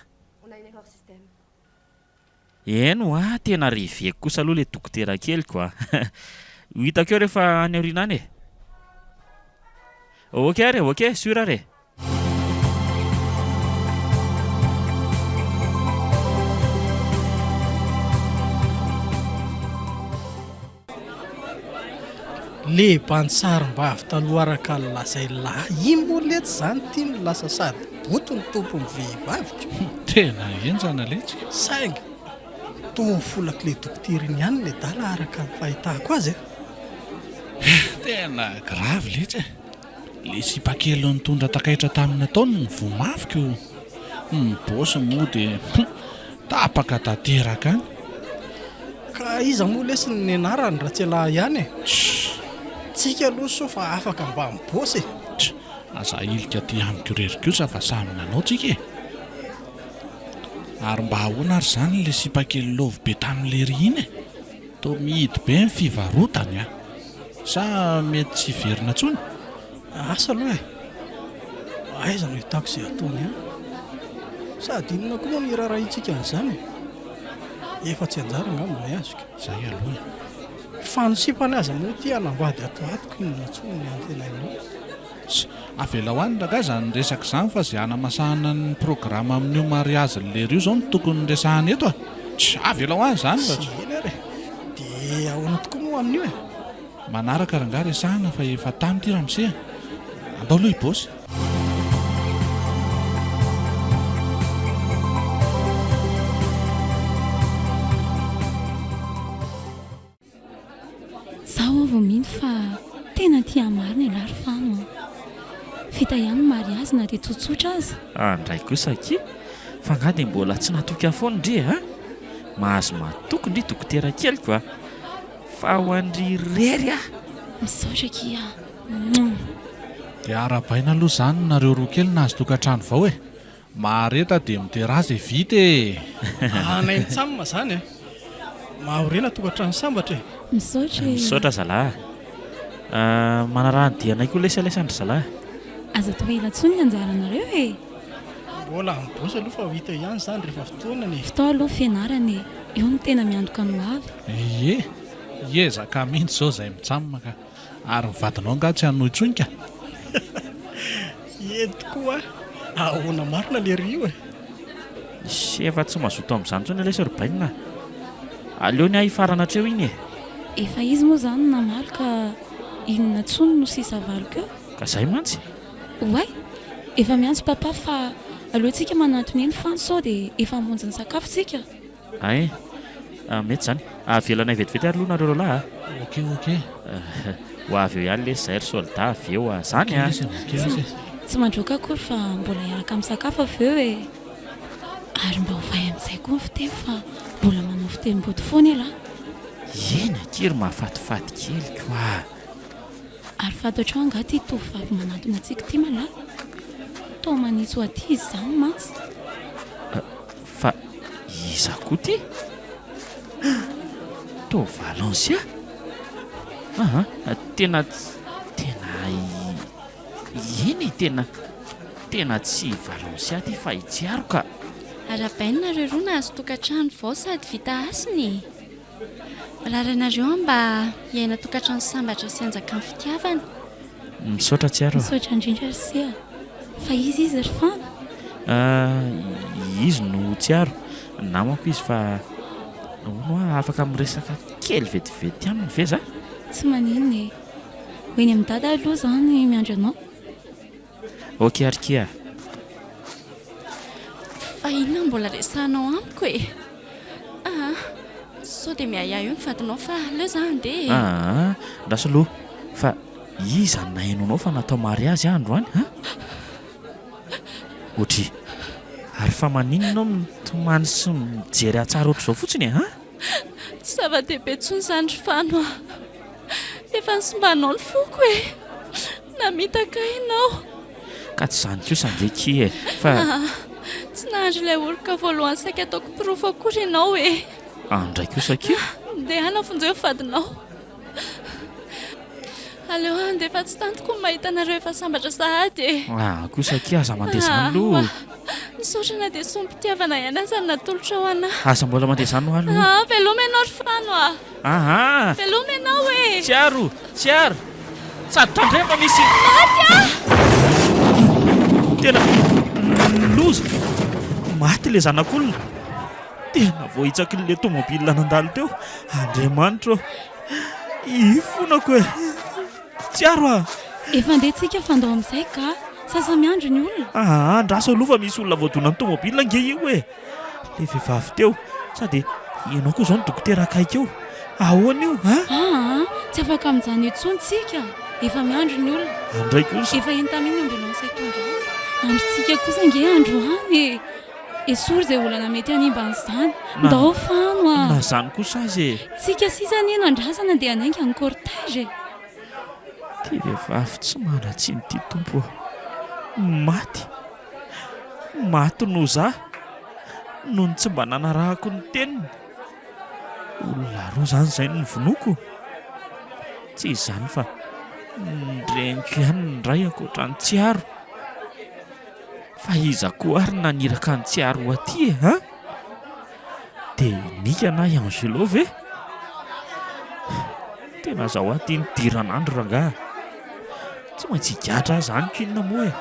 Eny hoa, tena reveko kosa aloha le dokotera keliko a! Ho hitako eo rehefa any aoriana any e! Ok ary e, ok, sur ary e! Le bandy sarimbavy taloha araka ny lazain'i lahy iny moa letsy zany ty no lasa sady boto ny tompon'ny vehivaviko. Tena henjana letsy ka. Saingy toa folak'le dokotera iny ihany le dala araka ny fahitako azy e. Tena grave letsy e. Le sipa kely nitondra takaitra tamin'ny nataony no voa mafy ko. Ny boss moa dia hum tapaka tanteraka any. Ka iza moa lesy ny nianarany raha tsy ialahy ihany e? Tsika aloha soa fa afaka mba mi-boss e! Tch! Aza ahilika aty amiko irery kosa fa samy nanao tsika e! Ary mba ahoana ary izany le sipa kely love be tamin'i lery iny e? Toa mihidy be ny fivarotany a! Sa mety tsy hiverina intsony? Asa aloha e! Aiza no ahitako izay ataony any? Sady inona koa moa no hiraharahiantsika an'izany e? Efa tsy anjara angamba ny azoko. Izay aloha e! Fa ny sipany aza moa ity hanambady ato ho ato ko inona intsony ny antenainao? Tss! Avelao any rangahy izany resaka izany fa izay hanamasahana ny programa amin'io mariazin'i lery io izao no tokony resahana eto a! Tss! Avelao any izany fa tsy. Eny ary e! Dia ahoana tokoa moa amin'io e? Manaraka rangahy resahana fa efa tamy ity ramose a! Andao aloha hiboss. Zaho vao mino fa tena tia marina ialahy ry Fano a! Vita ihany ny mariazy na dia tsotsotra aza. Andray kosa akia! Fa nga dia mbola tsy natoky ahy foana ndry a! Mahazo matoky ndry dokotera keliko a! Fa ho an-dry irery aho! Misaotra akia a! Mouah! Dia arahabaina aloha izany nareo roa kely nahazo tokantrano vao e! Mahareta dia midera ze vita e! Anay mitsam zany a! Mahorena tokantrano sambatra e! Misaotra e! Misaotra zalahy a! Manaraha ny dianay koa lesy alesan dry zalahy. Aza atao ela intsony ny anjaranareo e! Mbola mibosa aloha fa ho hita eo ihany izany rehefa fotoanany e! Vitao aloha fianarana e! Io no tena miantoka ny ho avy. Ie, hiezaka mihitsy izao izay mitsam ka. Ary ny vadinao angaha tsy hanohy intsony ka? Ie tokoa a! Ahoana marina lery io e? Ise efa tsy mazoto amin'izany intsony lesy ry bainina a! Aleo ny ahy hifarana hatreo iny e! Efa izy moa izany no namaly ka inona intsony no sisa avaliko eo? Ka zay mantsy! Oay! Efa miantso papa fa aleo tsika manantona eny fa sao dia efa hamonjy ny sakafo tsika. Hay, mety izany. Avelanay vetivety ary aloha nareo roalahy a! Ok ok. Ho avy eo ihany lesy zay ry soldat avy eo a! Zany a! Ok lesy e, ok lesy e. Tsy mandroaka akory fa mbola hiaraka misakafo avy eo e! Ary mba ovay amin'izay koa ny fiteny fa mbola manao fitenim-body foana ialahy. Eny akia ry mahafatifaty keliko a! Ary fantatrao angaha ity tovovavy manantona antsika ity malala? Toa manitsy ho aty izy izany mantsy. Fa iza koa ity? Toa Valencia? Aa, tena tena eny e, tena tena tsy Valencia ity fa i Tsiaro ka. Arahabaina nareo roa nahazo tokantrano vao sady vita hasina e! Mirary anareo aho mba hiaina tokantrano sambatra sy hanjakan'ny fitiavana. Misaotra Tsiaro a. Misaotra indrindra ry se a. Fa iza izy ry Fano? Izy no Tsiaro. Namako izy fa hono hoa afaka miresaka kely vetivety aminy ve za? Tsy maninona e. Ho eny amin'i Dada aloha izany miandry anao. Ok ary kia. Fa inona no mbola resahanao amiko e? Aa, sao dia miahiahy eo ny vadinao fa aleo za handeha e. Aa, andraso aloha fa iza no nahenoanao fa natao mariazy aho androany an? Ohatry, ary fa maninona ianao mitomany sy mijery ahy tsara ohatr'izao fotsiny e, an? Tsy zava-dehibe intsony izany ry Fano a! Efa nosimbanao ny foko e! Namitaka ahy ianao. Ka tsy izany kosa ange kia e! Fa. Aa, tsy nahandry ilay oroka voalohany saika ataoko porofo akory ianao e! Andray kosa kia. Ndehana vonjeo ny vadinao. Aleo handeha fa tsy tantiko ny mahita anareo efa sambatra sahady e! Aa kosa akia aza mandeha izany aloha. Misaotra na dia sombim-pitiavana ihany aza no natolotrao anah. Aza mbola mandeha izany hoa aloha. Aa veloma ianao ry Fano a! Aa! Veloma ianao e! Tsiaro! Tsiaro! Sady tandremo fa misy. Maty aho! Tena loza! Maty ilay zanak'olona! Tena voahitsakin'ilay tomobile nandalo teo. Andriamanitra ô! Ifonako e! Tsiaro a! Efa andeha tsika fa ndao amin'izay ka! Sasa-miandry ny olona. Aa, andraso aloha fa misy olona voadonan'ny tomobile ange io e! Ilay vehivavy teo. Sady ianao koa izao no dokotera akaiky eo. Ahoana io a? Aa, tsy afaka mijanona intsony tsika. Efa miandry ny olona. Andray kosa. Efa eny tamin'iny ambulance hitondra azy. Androntsika kosa ange androany e! Esory izay olana mety hanimba an'izany. Ndao fano a! Na izany kosa aza e! Tsika sisa anie no andrasana dia hanainga ny cortège e! Ity vehivavy tsy manan-tsiny ity Tompo ô! Maty! Maty noho za! Noho ny tsy mba nanarahako ny teniny! Olona roa izany izay no novonoiko? Tsy izany fa ny reniko ihany no ray ankoatra an'i Tsiaro! Fa iza koa ary no naniraka an'i Tsiaro ho aty e an? Dia i Mika na i Angelo ve? Tena zao aty nidiran'andro rangaha. Tsy maintsy higadra aho izany ko inona moa e?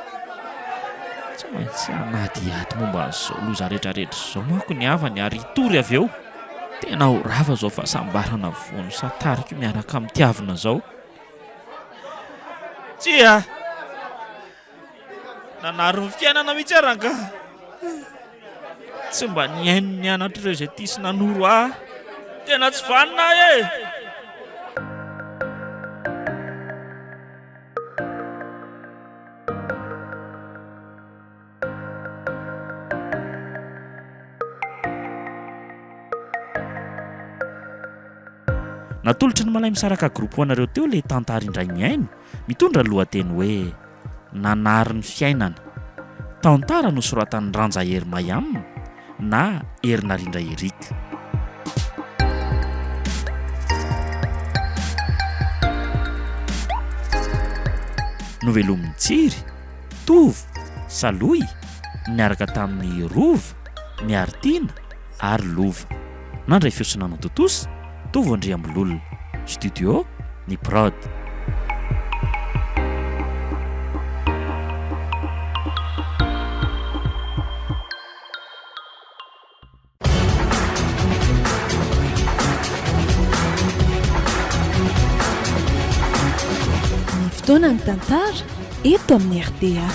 Tsy maintsy hanadihady momba an'izao loza rehetrarehetra izao manko ny havany ary hitory avy eo. Tena ho rava izao fahasambarana vao nosantariko miaraka amin'i Tiavina izao. Tsia! Nanary ny fiainana mihitsy aho rangaha. Tsy mba nihaino ny anatr'ireo izay tia sy nanoro ahy. Tena tsy vanona aho e! Natolotry ny Malay Misaraka Group ho anareo teo ilay tantara indray mihaino mitondra ny lohateny hoe Nanary ny fiainana. Tantara nosoratan'i Ranja Hery Mayam na Herinarindra Eric. Novelomin'i Tsiry, Tovo, Salohy, niaraka tamin'i Rova, Miaritiana ary Lova. Nandray feo sy nanatontosa, Tovo Andriambololona. Studio, Ny Prod. Ny fotoana ny tantara eto amin'ny rta.